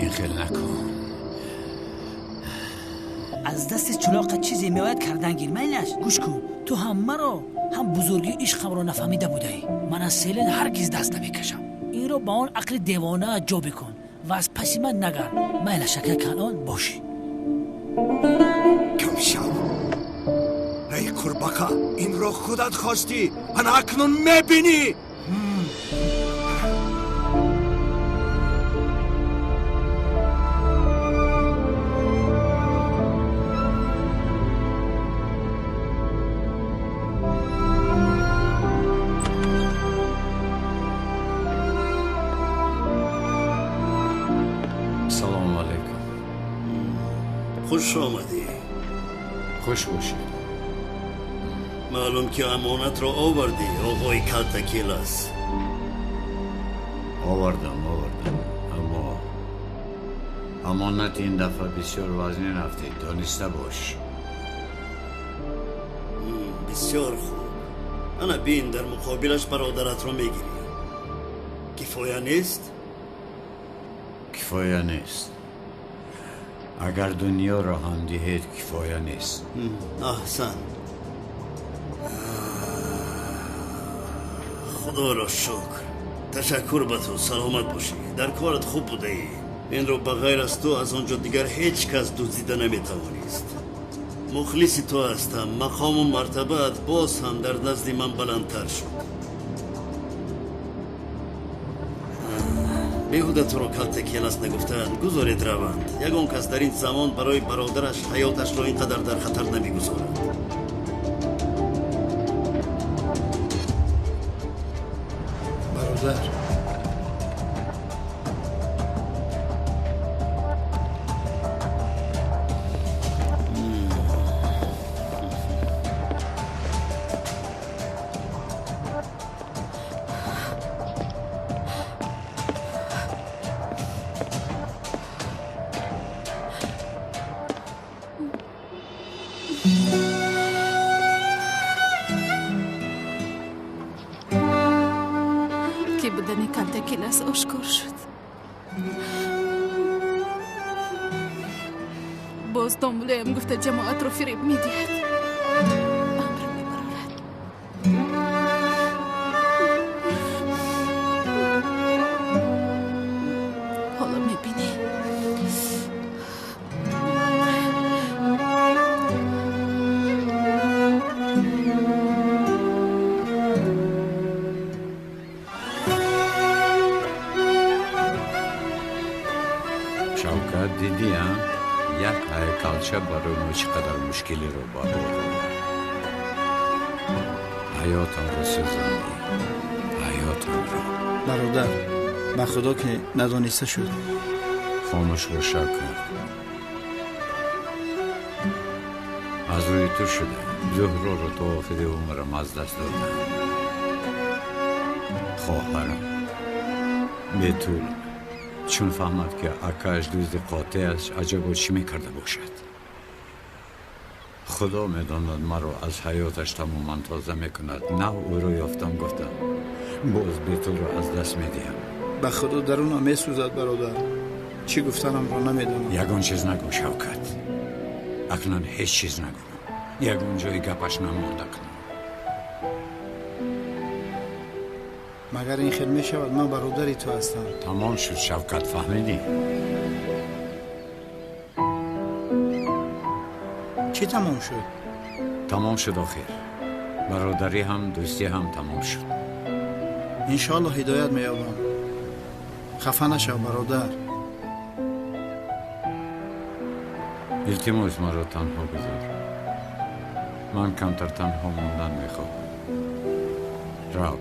Ин хел накун. Аз дасти чулоқа чизе меояд кардан гир, майлаш. Гӯш кун, ту ҳам маро, ҳам бузургии ишқамро нафаҳмида будаӣ. Ман аз Селин ҳаргиз даст намекашам. Инро ба он ақли девонаат ҷо бикун ва аз паси ман нагард. Майлаш, ака Канъон, бошӣ. Камшав, эй қурбақа, инро худат хостӣ, ана акнун мебинӣ. Салому алайкум. Хуш омадӣ. Хуш бошед. Маълум ки амонатро овардӣ, оғои Калтакелас. Овардам, овардам, аммо амонат ин дафъа бисёр вазнин рафтед, дониста бош. Бисёр хуб. Ана бин, дар муқобилаш бародаратро мегирӣ. Кифоя нест? Кифоя нест. Агар дунёро ҳам диҳед, кифоя нест. Аҳсан. Худоро шукр. Ташаккур ба ту, саломат бошӣ. Дар корат хуб будаӣ. Инро ба ғайр аз ту аз он ҷо дигар ҳеҷ кас дуздида наметавонист. Мухлиси ту ҳастам. Мақому мартабаат боз ҳам дар назди ман баландтар шуд. Беҳуда туро Калтакелас нагуфтаанд. Гузоред раванд. Ягон кас дар ин замон барои бародараш ҳаёташро ин қадар дар хатар намегузорад. Бародар, Ки будани Калтакелас ошкор шуд. Боз домулаям гуфта ҷамоатро фиреб медиҳад. Амр мебарорад. Ҳоло мебинӣ. Шавкат, дидӣ, а? Як ҳайкалча барои мо чӣ қадар мушкилиро ба бор овард. Ҳаётамро сӯзондӣ, ҳаётамро. Бародар, ба худо ки надониста шуд. Хомӯш бош, Шавкат. Аз рӯи ту шуда Зуҳроро то охири умрам аз даст додам. Хоҳарам Бетул чун фаҳмад ки акааш дузди қотеъ аст, аҷабо чӣ мекарда бошад? Худо медонад маро аз ҳаёташ тамоман тоза мекунад. Нав ӯро ёфтам, гуфтам боз Бетулро аз даст медиҳам. Ба худо дарунам месӯзад, бародар. Чӣ гуфтанамро намедонам. Ягон чиз нагӯ, Шавкат. Акнун ҳеҷ чиз нагӯ. Ягон ҷои гапаш намонда кунам. Магар ин хел мешавад? Ман бародари ту ҳастам. Тамом шуд, Шавкат, фаҳмидӣ? Чӣ тамом шуд? Тамом шуд охир. Бародарӣ ҳам, дӯстӣ ҳам тамом шуд. Иншоалло ҳидоят меёбам. Хафа нашав, бародар. Илтимос, маро танҳо гузор. Ман камтар танҳо мондан мехоҳам. Рав.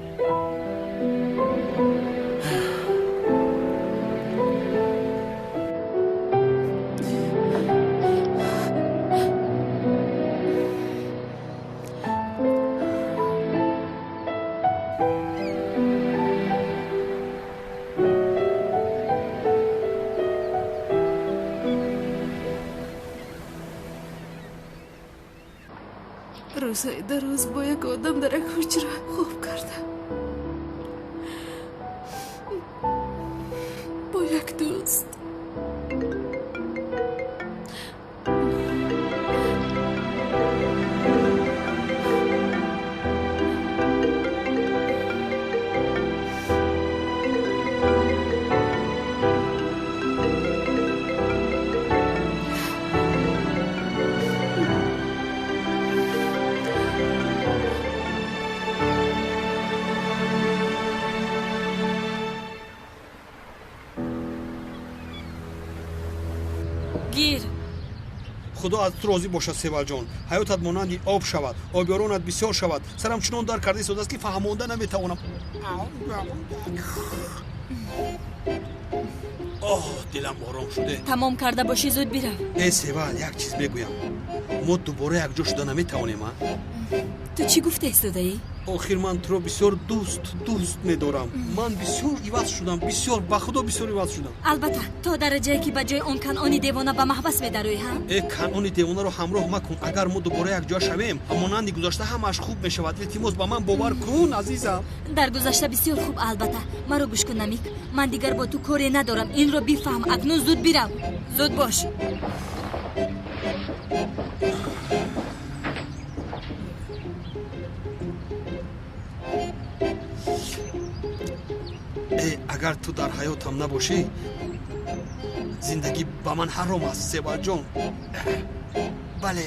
Рӯзҳои дароз бо як одам дар як ҳуҷра хоб кардам. Худо аз ту розӣ бошад, Севалҷон. Ҳаётат монанди об шавад, обёронат бисёр шавад. Сарам чунон дар карда истодааст, ки фаҳмонда наметавонам. Оҳ, дилам ором шуде. Тамом карда бошӣ, зуд бирав. Э, Севал, як чиз мегӯям. Мо дубора якҷо шуда наметавонем, а? Ту чӣ гуфта истодаӣ? Охир ман туро бисёр дӯст медорам. Ман бисёр иваз шудам, бисёр, ба худо бисёр иваз шудам. Албатта, то дараҷае ки ба ҷои он Канъони девона ба маҳбас медароӣ, ҳа? Э, Канъони девонаро ҳамроҳ макун. Агар мо дубора якҷоя шавем, монанди гузашта ҳамааш хуб мешавад. Илтимос, ба ман бовар кун, азизам. Дар гузашта бисёр хуб, албатта. Маро гӯш кун, Намик. Ман дигар бо ту коре надорам. Инро бифаҳм. Акнун зуд бирав. Зуд бош. Агар ту дар ҳаётам набошӣ, зиндагӣ ба ман ҳаром аст, Севалҷон. Бале.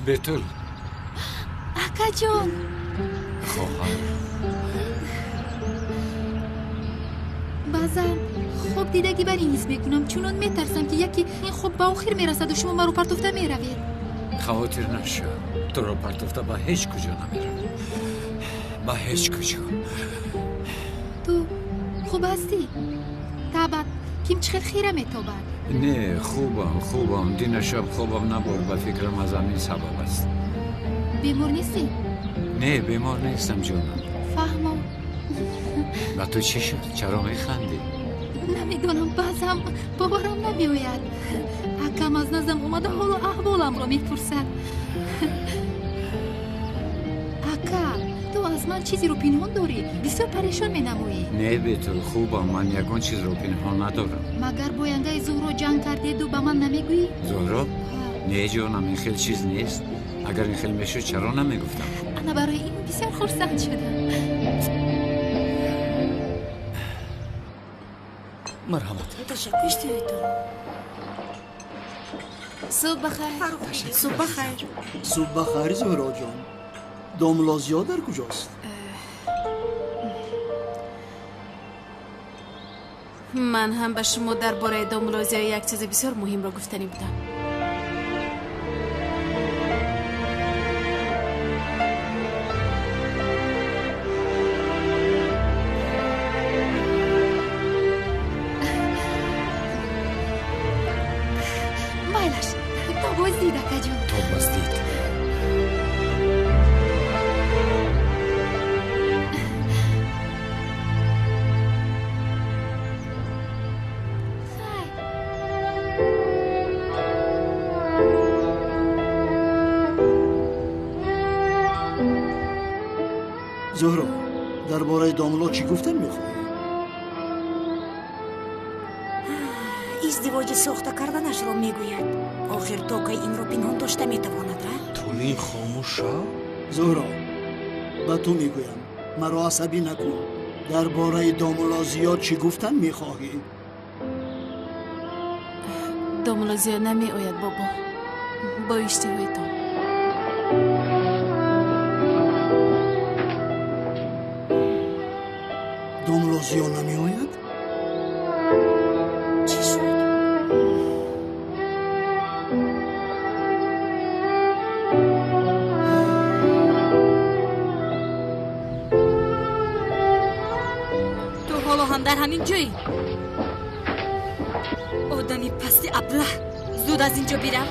Бетул. Акаҷон. Хоҳар. Баъзан хоб дидагӣ бар ин ҳис мекунам, чунон метарсам, ки яке ин хоб ба охир мерасаду шумо маро партофта меравед. Хавотир нашо, туро партофта ба ҳеҷ куҷо намеравам, ба ҳеҷ куҷо. Ту хуб ҳастӣ? Табат ким чӣ хел хира метобад? Не, хубам, хубам. Дина шаб хобам набурд, ба фикрам аз ҳамин сабаб аст. Бемор нестӣ? Не, бемор нестам, ҷонам. Фаҳмам. Ба ту чӣ шуд? Чаро механдӣ? Намедонам, баъзан боварам намеояд. Акам аз наздам омада ҳолу аҳволамро мепурсад. Ака, ту аз ман чизеро пинҳон дорӣ? Бисёр парешон менамоӣ. Не, Бетул, хубам. Ман ягон чизро пинҳон надорам. Магар бо янгаи Зуҳро ҷанг кардеду ба ман намегӯӣ? Зуҳро? Не, ҷонам, ин хел чиз нест. Агар ин хел мешуд, чаро намегуфтам? Ана барои ин бисёр хурсанд шудам. Марҳамат. Ташаккур. Иштиҳоятон. Субҳ бахайр. Субҳ бахайр. Субҳ бахайр, Зуҳроҷон. Домло Зиё дар куҷост? Ман ҳам ба шумо дар бораи домло Зиё як чизи бисёр муҳимро гуфтанӣ будам. Зуҳро, дар бораи домло чӣ гуфтан мехоҳӣ? Издивоҷи сохта карданашро мегӯяд. Охир то кай инро пинҳон дошта метавонад, а? Тулин хомӯш шав? Зуҳро, ба ту мегӯям, маро асабӣ накун. Дар бораи домло Зиё чӣ гуфтан мехоҳӣ? Домло Зиё намеояд, бобо. Бо иштиҳоятон. Домло Зиё намеояд? Чӣ шуд? Ту ҳоло ҳам дар ҳамин ҷоӣ? Одами пасти аблаҳ, зуд аз ин ҷо бирав.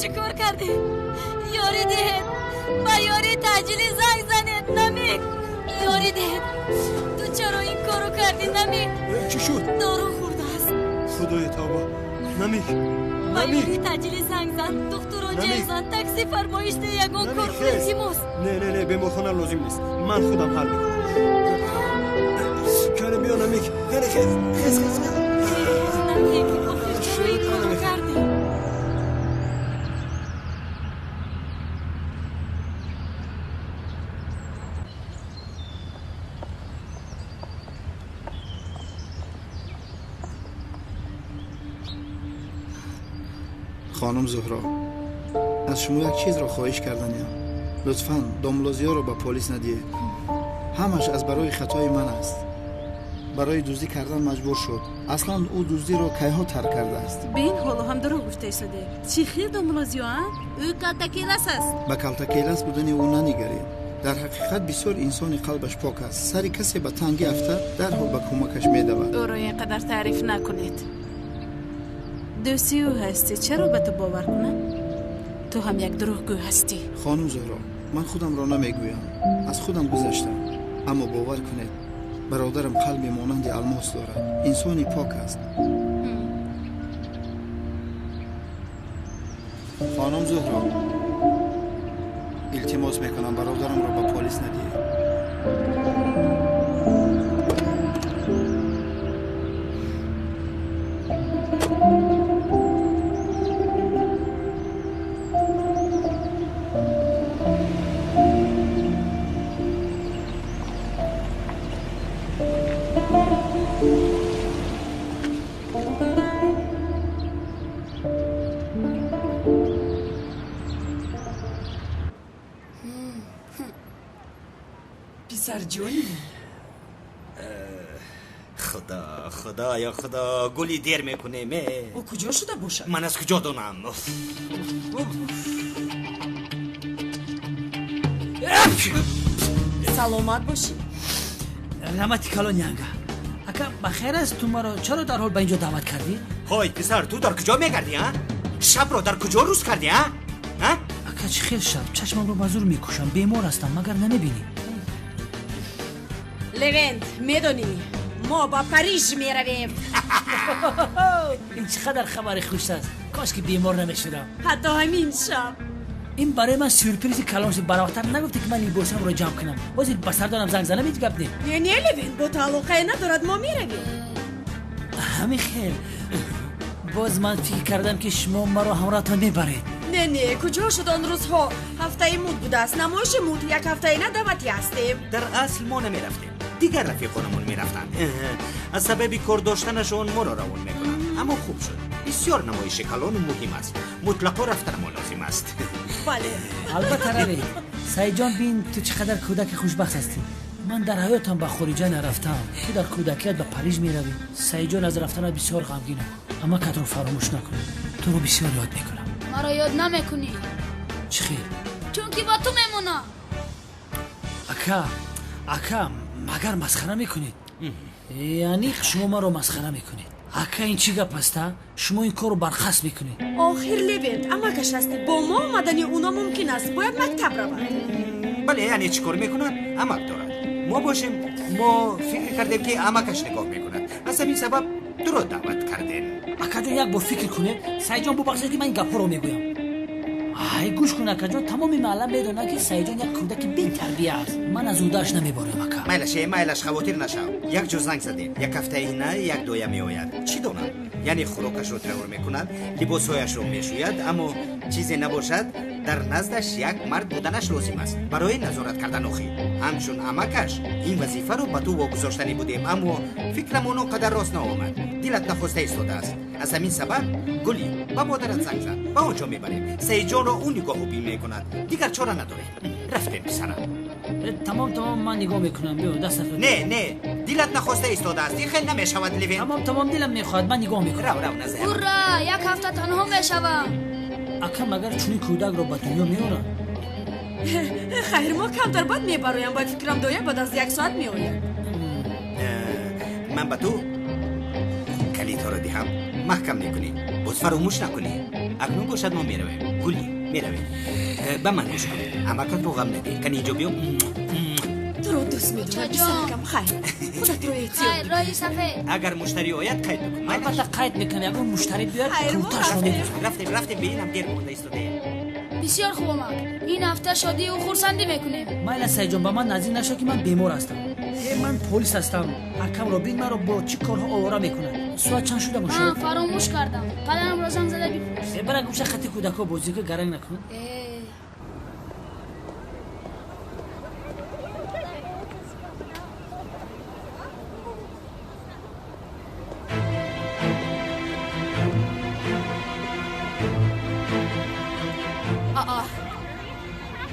Чӣ кор кардӣ? Ёрӣ диҳед, ба ёрии таъҷилӣ занг занед. Намик, ёрӣ диҳед. Ту чаро ин корро кардӣ, Намик? Чӣ шуд? Дору хӯрдааст. Худои тавба, Намик, ба ёрии таъҷилӣ занг зан, духтурро ҷеғ зан, такси фармоиш деҳ, ягон кор кун, илтимос. Не, не, не, беморхона лозим нест, ман худам ҳал мекунам. Кане биё, Намик, кане, хез, хез, хез. Намик, охир чаро ин корро кардӣ? Хонум Зуҳро, аз шумо як чизро хоҳиш карданиям. Лутфан домлозиёро ба полис надиҳед. Ҳамаш аз барои хатои ман аст. Барои дуздӣ кардан маҷбур шуд. Аслан ӯ дуздиро кайҳо тарк кардааст. Бин, ҳоло ҳам дурӯғ гуфта истоде. Чӣ хел домлозиё, а? Ӯ калтакелас аст. Ба калтакелас будани ӯ нанигаред. Дар ҳақиқат бисёр инсони қалбаш пок аст. Сари касе ба тангӣ афтад, дарҳол ба кӯмакаш медавад. Ӯро ин қадар таъриф накунед. Дӯсти ӯ ҳастӣ, чаро ба ту бовар кунам? Ту ҳам як дурӯғгӯ ҳастӣ. Хонум Зуҳро, ман худамро намегӯям, аз худам гузаштам. Аммо бовар кунед, бародарам қалби монанди алмос дорад, инсони пок аст. Хонум Зуҳро, илтимос мекунам, бародарамро ба полис надиҳед. Писарҷони, Худо, худоё, худо, гули дер мекунем. Ӯ куҷо шуда бошад? Ман аз куҷо донам? Саломат бошӣ. Раҳмати калон, янга. Ака, ба хайр аст, ту маро чаро дарҳол ба инҷо даъват кардӣ? Ҳой писар, ту дар куҷо мегардӣ, а? Шабро дар куҷо рӯз кардӣ, а? Ака, чӣ хел шаб? Чашмамро ба зур мекушам, бемор ҳастам, магар намебинӣ? Левент, медонӣ, мо ба Париж меравем. Ин чӣ қадар хабари хуш аст. Кош ки бемор намешудам. Ҳатто ҳамин шаб. Ин барои ман сюрпризи калон шуд. Барвақттар нагуфте ки ман либосамро ҷамъ кунам. Ҳозир ба сардорам занг занам, ҳеҷ гап не. Не, не, Левент, бо ту алоқае надорад, мо меравем. Ҳамин хел. Боз ман фикр кардам ки шумо маро ҳамроҳатон мебаред. Не, не, куҷо шуд он рӯзҳо? Ҳафтаи муд будааст, намоиши муд, як ҳафтаи на даъватӣ ҳастем. Дар асл мо намерафтем, дигар рафиқонамон мерафтанд. Аз сабаби кор доштанашон моро равон мекунанд. Аммо хуб шуд, бисёр намоиши калону муҳим аст, мутлақо рафтанамон лозим аст. Бале, албатта равед. Саидҷон, бин, ту чӣ қадар кӯдаки хушбахт ҳастӣ. Ман дар ҳаётам ба хориҷа нарафтам, ту дар кӯдакият ба Париж меравӣ. Саидҷон, аз рафтанат бисёр ғамгинам. Амакатро фаромӯш накун, туро бисёр ёд мекунам. Маро ёд намекунӣ. Чӣ хел? Чунки бо ту мемонам. Ака, ака, магар масхара мекунед? Яъне шумо маро масхара мекунед? Ака, ин чӣ гап аст, а? Шумо ин корро бархаст мекунед. Охир Левент, амакаш ҳастӣ, бо мо омадани ӯ номумкин аст, бояд мактаб равад. Бале, яъне чӣ кор мекунад? Амак дорад. Мо бошем, мо фикр кардем ки амакаш нигоҳ мекунад. Аз ҳамин сабаб туро даъват кардем. Акаҷон, як бор фикр кунед. Саидҷон, бубахшед ки ман ин гапҳоро мегӯям. Ай, гӯш кун, акаҷон, тамоми маҳалла медонад ки Саидҷон як кӯдаки бетарбия аст. Ман аз уҳдааш намеборам, ака. Майлаш, э, майлаш, хавотир нашав. Як ҷо занг задем, як ҳафтаи на як доя меояд. Чӣ донам? Яъне хӯрокашро тайёр мекунад, либосҳояшро мешӯяд, аммо чизе набошад, дар наздаш як мард буданаш лозим аст барои назорат кардан. Охир ҳамчун амакаш ин вазифаро ба ту вогузоштанӣ будем, аммо фикрамон он қадар рост наомад. Дилат нахоста истодааст. Аз ҳамин сабаб, Гули, ба модарат занг зад, ба он ҷо мебарем. Саидҷонро ӯ нигоҳу бин мекунад, дигар чора надорем. Рафтем, писарам. Тамом, тамом, ман нигоҳ мекунам. Биё, дастат. Не, не, дилат нахоста истодааст, ин хел намешавад, Левин. Тамом, тамом, дилам мехоҳад, ман нигоҳ мекунам. Рав, рав, назар. Ура, як ҳафта танҳо мешавам. Ака, магар чунин кӯдакро ба дунё меорад? Хайр, мо камтар баъд мебароям. Ба фикрам, доя баъд аз як соат меояд. Ман ба ту калидҳоро диҳам, маҳкам мекунӣ. Боз фаромӯш накунӣ. Акнун бошад мо меравем. Гулӣ, меравем. Ба ман гӯш кун. Амакатро ғам надеҳ. Кани инҷо биё. Туро дӯст медорам, писаракам. Хайр, худатро эҳтиёт. Хайр, роҳи сафед. Агар муштарӣ ояд, қайд бикун. Албатта қайд мекунам. Ягон муштарӣ биёяд, курташро медӯзам. Рафтем, рафтем, бинам дер монда истодаем. Бисёр хуб омад. Ин ҳафта шодию хурсандӣ мекунем. Майла, Саидҷон, ба ман наздик нашав, ки ман бемор ҳастам. Ман полис ҳастам. Акамро бин, маро бо чӣ корҳо овора мекунад. Соат чанд шуда бошад? Фаромӯш кардам. Падарамро занг зада бипурс. Бара гӯша хати кӯдакҳо бозӣ кун, гаранг накун.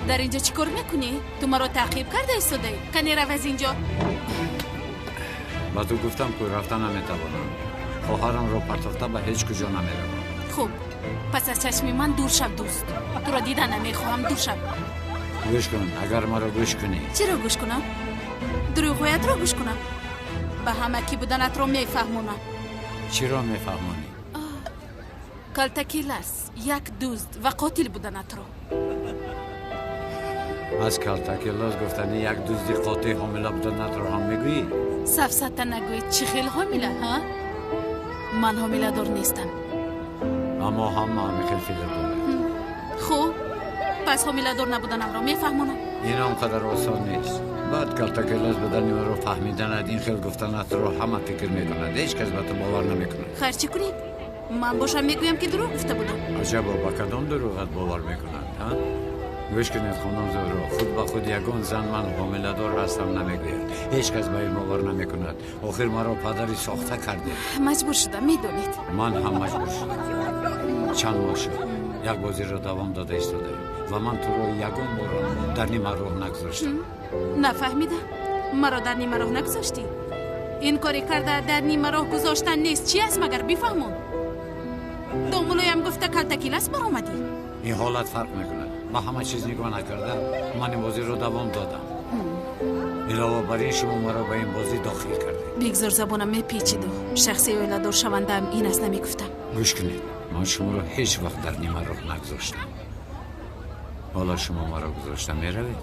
Дар инҷо чӣ кор мекунӣ? Ту маро таъқиб карда истодаӣ? Кане рав аз инҷо. Ба ту гуфтам, ку рафта наметавонам. Хоҳарамро партофта ба ҳеҷ куҷо намеравам. Хуб, пас аз чашми ман дур шав, дӯст. Туро дида намехоҳам, дур шав. Гӯш кун, агар маро гӯш кунӣ. Чиро гӯш кунам? Дурӯғҳоятро гӯш кунам? Ба ҳама кӣ буданатро мефаҳмонам. Чиро мефаҳмонӣ? Калтакилас, як дузд ва қотил буданатро. Аз калтакилас гуфтани як дузди қотил ҳомила буданатро ҳам мегӯӣ? Сафсата нагӯӣ, чӣ хел ҳомила, ҳа? Ман ҳомиладор нестам. Аммо ҳама ҳамин хел фикр дорад. Хуб, пас ҳомиладор набуданамро мефаҳмонам. Ин он қадар осон нест. Баъд калтакилас будани маро фаҳмиданат, ин хел гуфтанатро ҳама фикр мекунад. Ҳеҷ кас ба ту бовар намекунад. Хайр, чӣ кунем? Ман бошам мегӯям, ки дурӯғ гуфта будам. Аҷабо, ба кадом дурӯғат бовар мекунад, ҳа? Гӯш кунед, хонум Зуҳро, худ ба худ ягон зан ман ҳомиладор ҳастам намегӯяд. Ҳеҷ кас ба ин бовар намекунад. Охир маро падари сохта кардед. Маҷбур шудам, медонед. Ман ҳам маҷбур шудам. Чанд моҳ шуд, як бозиро давом дода истодаем ва ман туро ягон борро дар нима роҳ нагузоштам. Нафаҳмидам. Маро дар нима роҳ нагузоштӣ? Ин коре карда дар нима роҳ гузоштан нест. Чӣ аст магар, бифаҳмон? Домулоям гуфта калтакилас баромадӣ. Ин ҳолат фарқ мекунад. Ба ҳама чиз нигоҳ накарда, ман ин бозиро давом додам. Илова бар ин, шумо маро ба ин бозӣ дохил кардед. Бигзор забонам мепечиду шахси оиладор шавандаам ин аст намегуфтам. Гӯш кунед, ман шуморо ҳеҷ вақт дар нима роҳ нагузоштам. Ҳоло шумо маро гузошта меравед?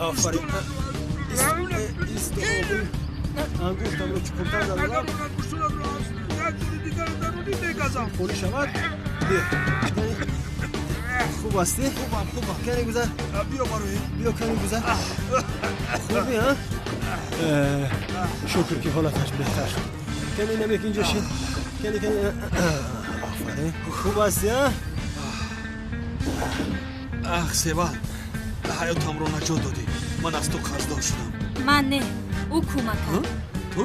Офарин. Ангуштамро чуқуртар дарорам. Холӣ шавад. Хуб ҳастӣ? Хубам, хубам. Кане гузар. Биё барои. Биё кане гузар. Хубӣ, ҳа? Шукр, ки ҳолаташ беҳтар шуд. Кане намек инҷо шин. Кане, кане. Офарин. Хуб ҳастӣ, ҳа? Ах, Севал, ҳаётамро наҷот додӣ. Ман аз ту қарздор шудам. Ман не, ӯ кӯмак кард. Ту?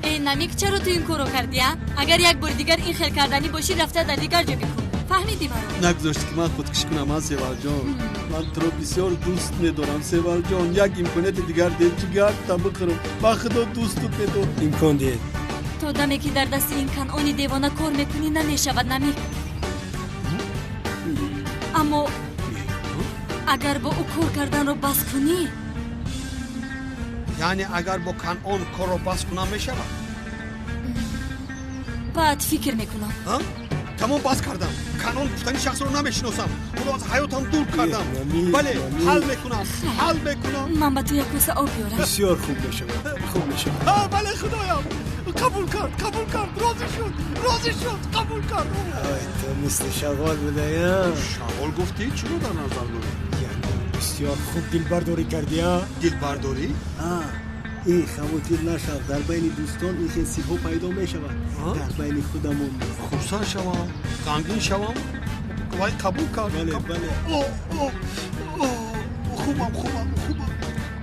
Э, Намик, чаро ту ин корро кардӣ, а? Агар як бори дигар ин хел карданӣ бошӣ, рафта дар дигар ҷо бикун. Фаҳмидӣ маро? Нагузошт, ки ман худкушӣ кунам, а, Севалҷон? Ман туро бисёр дӯст медорам, Севалҷон. Як имконияти дигар деҳ, ҷигарта бихӯрам. Ба худо дӯстут медорам. Имкон диҳед. То даме ки дар дасти ин канъони девона кор мекунӣ, намешавад, Намик. Аммо агар бо ӯ кор карданро бас кунӣ. Яъне агар бо канъон корро бас кунам, мешавад? Баъд фикр мекунам. Тамом, бас кардам. Канъон гуфтани шахсро намешиносам. Ӯро аз ҳаётам дур кардам. Бале, ҳал мекунам, ҳал мекунам. Ман ба ту як коса об биёрам. Бисёр хуб мешавад, хуб мешавад. Бале, худоям, қабул кард, қабул кард, розӣ шуд, розӣ шуд, қабул кард. Ай, ту мисли шағол будаӣ. Шағол гуфтӣ? Чиро дар назар дорӣ? Бисёр хуб дилбардорӣ кардӣ, а? Дилбардорӣ? Ин хавотир нашав, дар байни дӯстон ин хел сирҳо пайдо мешавад. Дар байни худамон. Хурсанд шавам, ғамгин шавам, вай қабул кард. Бале, бале. Хубам, хубам, хубам.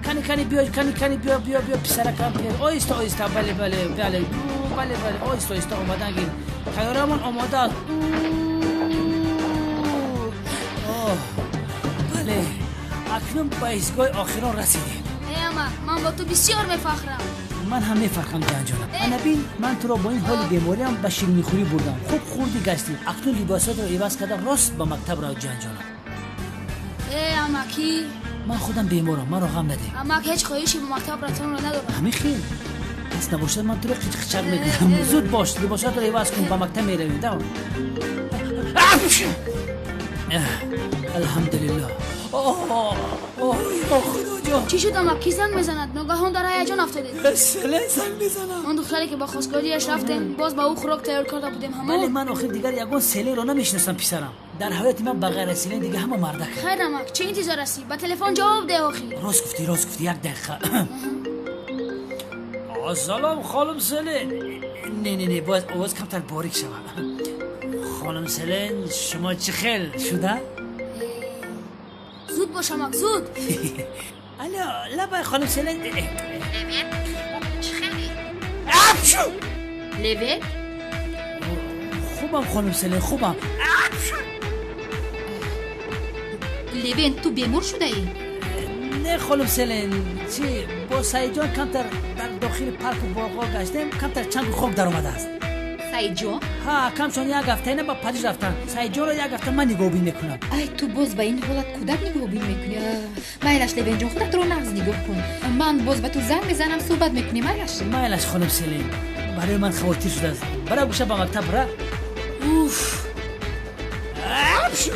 Кани, кани, биё, кани, кани, биё, биё, биё, писаракам, биё. Оҳиста, оҳиста, бале, бале, бале, бале, бале, оҳиста, оҳиста омадан гир. Тайёрамон омода аст. Бале, акнун ба истгоҳи охирон расидем. Э, ама, ман бо ту бисёр мефахрам. Ман ҳам мефахрам, ҷанҷонам. Ана бин, ман туро бо ин ҳоли бемориам ба ширинихӯрӣ бурдам. Хуб хурди гаштӣ. Акнун либосотро иваз карда рост ба мактаб рав, ҷанҷонам. Э, амакӣ, Ман худам беморам, маро ғам надеҳ. Амак ҳеҷ хоҳиши ба мактаб рафтанро надорад. Ҳамин хел? Пас набошад ман туро қичқичак мекунам. Зуд бош, либосҳоятро иваз кун, ба мактаб меравем. Давом. Алҳамдулиллоҳ. Худоҷон. Чӣ шуд амак? Кӣ занг мезанад? Ногаҳон дар ҳаяҷон афтодед. Селен занг мезанад. Он духтаре ки ба хостгориаш рафтем, боз ба ӯ хӯрок тайёр карда будем ҳамон. Бале, ман охир дигар ягон Селенро намешиносам писарам. Дар ҳаёти ман ба ғайр аз Селен дига ҳама мардак. Хайр амак, чӣ интизор ҳастӣ? Ба телефон ҷавоб деҳ охир. Рост гуфтӣ, рост гуфтӣ, як дақиқа. Салом холим Селен. Не, не, не, бояд овоз камтар борик шавад. Холим Селен, шумо чӣ хел шуда? Зуд бош амак, зуд. Алло, лабай холим Селен. Левен, чӣ хелӣ? Апшу! Левен? Хубам холим Селен, хубам. Апшу! Левен, ту бемор шудаӣ? Не холим Селен, чӣ бо Саидҷон камтар дар дохили парку боғҳо гаштем, камтар чангу хок даромадааст. Саидҷон? Ҳа, акамшон як ҳафта ина ба Париж рафтанд. Саидҷонро як ҳафта ман нигоҳубин мекунам. Ай, ту боз ба ин ҳолат кӯдак нигоҳубин мекунӣ? Майлаш Левенҷон, худатро нағз нигоҳ кун. Ман боз ба ту занг мезанам, суҳбат мекунем, майлаш? Майлаш холим Селен, барои ман хавотир шудааст. Бара гӯша ба мактаб ра. Уф! Апшу!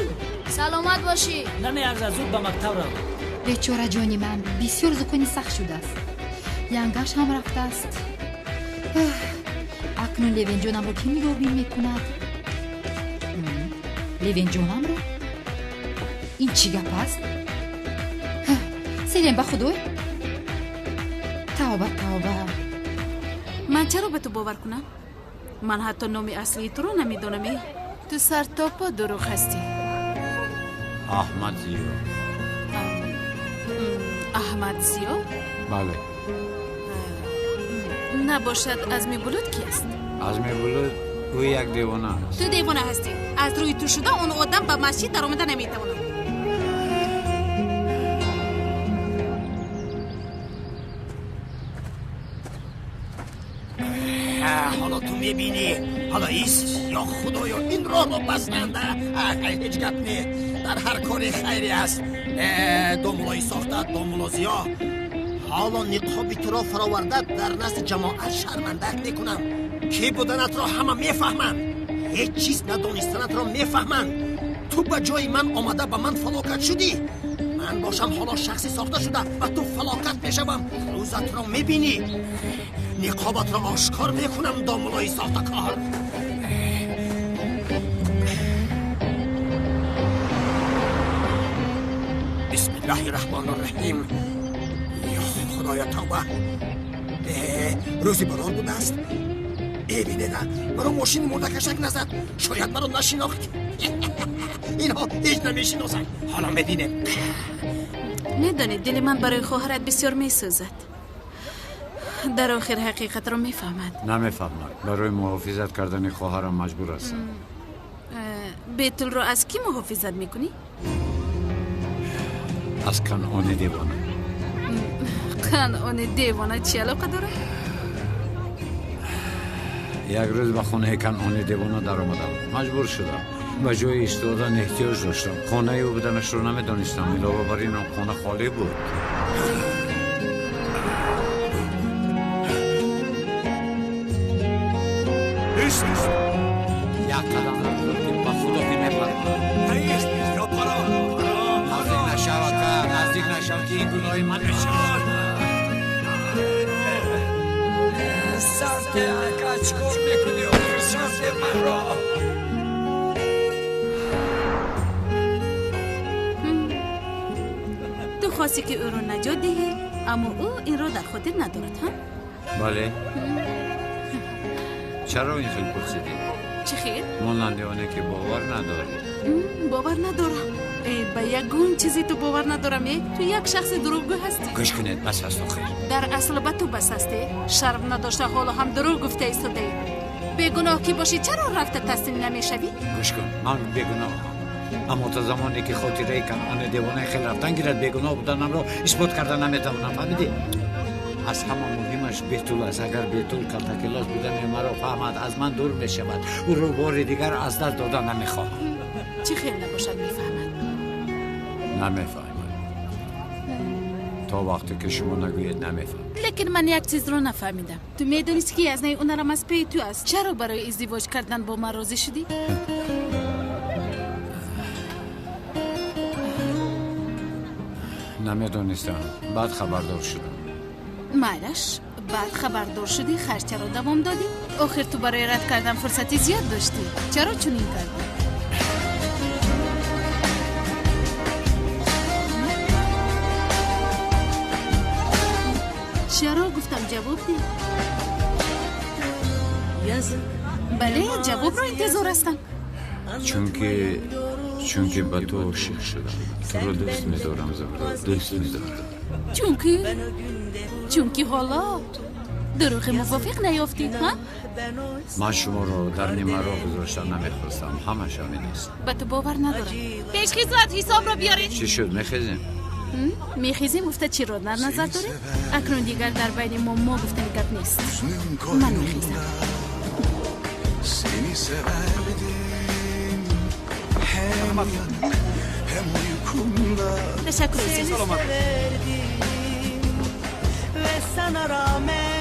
Саломат бошӣ. Намеарзад, зуд ба мактаб рав. Бечора ҷони ман бисёр зукони сахт шудааст. Янгаш ҳам рафтааст. Акнун Левенҷонамро кӣ нигоҳбин мекунад? Левенҷонамро? Ин чӣ гап аст? Селен, ба худой? Тавба, тавба. Ман чаро ба ту бовар кунам? Ман ҳатто номи аслии туро намедонам. Ту сартопо дурӯғ ҳастӣ. Аҳмад Зиё. Аҳмад Зиё? Бале. Набошад, Азми Булут ки аст? Азми Булут ӯ як девона аст. Ту девона ҳастӣ. Аз рӯи ту шуда он одам ба масҷид даромада наметавонад. Ҳоло ту мебинӣ. Ҳоло ист, ё худоё, ин роҳро бастанда. Ҳеҷ гап не, дар ҳар кори хайре аст. Домулои сохта, домуло Зиё. Ҳоло ниқоби туро фароварда дар назди ҷамоат шармандак мекунам. Кӣ буданатро ҳама мефаҳманд, ҳеҷ чиз надонистанатро мефаҳманд. Ту ба ҷои ман омада ба ман фалокат шудӣ. Ман бошам ҳоло шахси сохта шуда ба ту фалокат мешавам. Рӯзатро мебинӣ, ниқобатро ошкор мекунам, домулои сохтакор. Бисмиллаҳи раҳмони раҳим. Худоя, тавба. Рӯзи барор будааст. Бинеда, маро мошини мурдакашак назад. Шояд маро нашинохт. Инҳо ҳеҷ намешиносанд. Ҳоло мебинем. Медонед, дили ман барои хоҳарат бисёр месӯзад. Дар охир ҳақиқатро мефаҳмад. Намефаҳмад. Барои муҳофизат кардани хоҳарам маҷбур ҳастам. Бетулро аз кӣ муҳофизат мекунӣ? Аз Канъони девона. Канъони девона чӣ алоқа дорад? Як рӯз ба хонаи Канъони девона даромадам. Маҷбур шудам. Ба ҷои истодан эҳтиёҷ доштам. Хонаи ӯ буданашро намедонистам. Илова бар ин он хона холӣ буд. Як қадам ки ба худо ки мепарам. Наздик нашав, ака, наздик нашав, ки ин гуноҳи ман мешавад. Сарте, ака, чӣ кор мекунӣ? Охир сарте манро. Ту хостӣ ки ӯро наҷот диҳӣ, аммо ӯ инро дар хотир надорад, ҳа? Бале. Чаро ин хел пурсидӣ? Чӣ хел? Монанди оне ки бовар надорӣ. Бовар надорам. Ба ягон чизе ту бовар надорам. Ту як шахси дурӯғгӯ ҳастӣ. Гӯш кунед, бас аст охир. Дар асл ба ту бас аст. Шарм надошта ҳоло ҳам дурӯғ гуфта истодаӣ. Бегуноҳ ки бошӣ, чаро рафта таслим намешавӣ? Гӯш кун, ман бегуноҳам. Аммо то замоне ки хотираи Канъони девонаи хел рафтан гирад, бегуноҳ буданамро исбот карда наметавонам. Фаҳмидӣ? Аз ҳама муҳимаш Бетул аст. Агар Бетул калтакилос будани маро фаҳмад, аз ман дур мешавад. Ӯро бори дигар аз даст дода намехоҳам. Чӣ хел набошад мефаҳмад? Намефаҳмад. То вақте ки шумо нагӯед намефаҳмам. Лекин ман як чизро нафаҳмидам. Ту медонисти ки язнаи ҳунарам аз пеи ту аст. Чаро барои издивоҷ кардан бо ман розӣ шудӣ? Намедонистам. Баъд хабардор шудам. Майлаш, баъд хабардор шудӣ, хайр, чаро давом додӣ? Охир ту барои рад кардан фурсати зиёд доштӣ. Чаро чунин кардӣ? Чаро гуфтам ҷавоб деҳ? Бале, ҷавобро интизор ҳастам. Чунки ба ту ошиқ шудам. Туро дӯст медорам, Зумруд, дӯст медорам. Чунки ҳоло дурӯғи мувофиқ наёфтӣ, ҳа? Ман шуморо дар нимароҳ гузошта намехостам. Ҳамаш ҳамин аст. Ба ту бовар надорам. Пешхизмат, ҳисобро биёред. Чӣ шуд, мехезем? Мехезем гуфта чиро дар назар доред? Акнун дигар дар байни мо мо гуфтани гап нест. Ман мехезам. Seni severdim hem uyanık hem uykumda. Teşekkür ederim. Seni severdim ve sana rağmen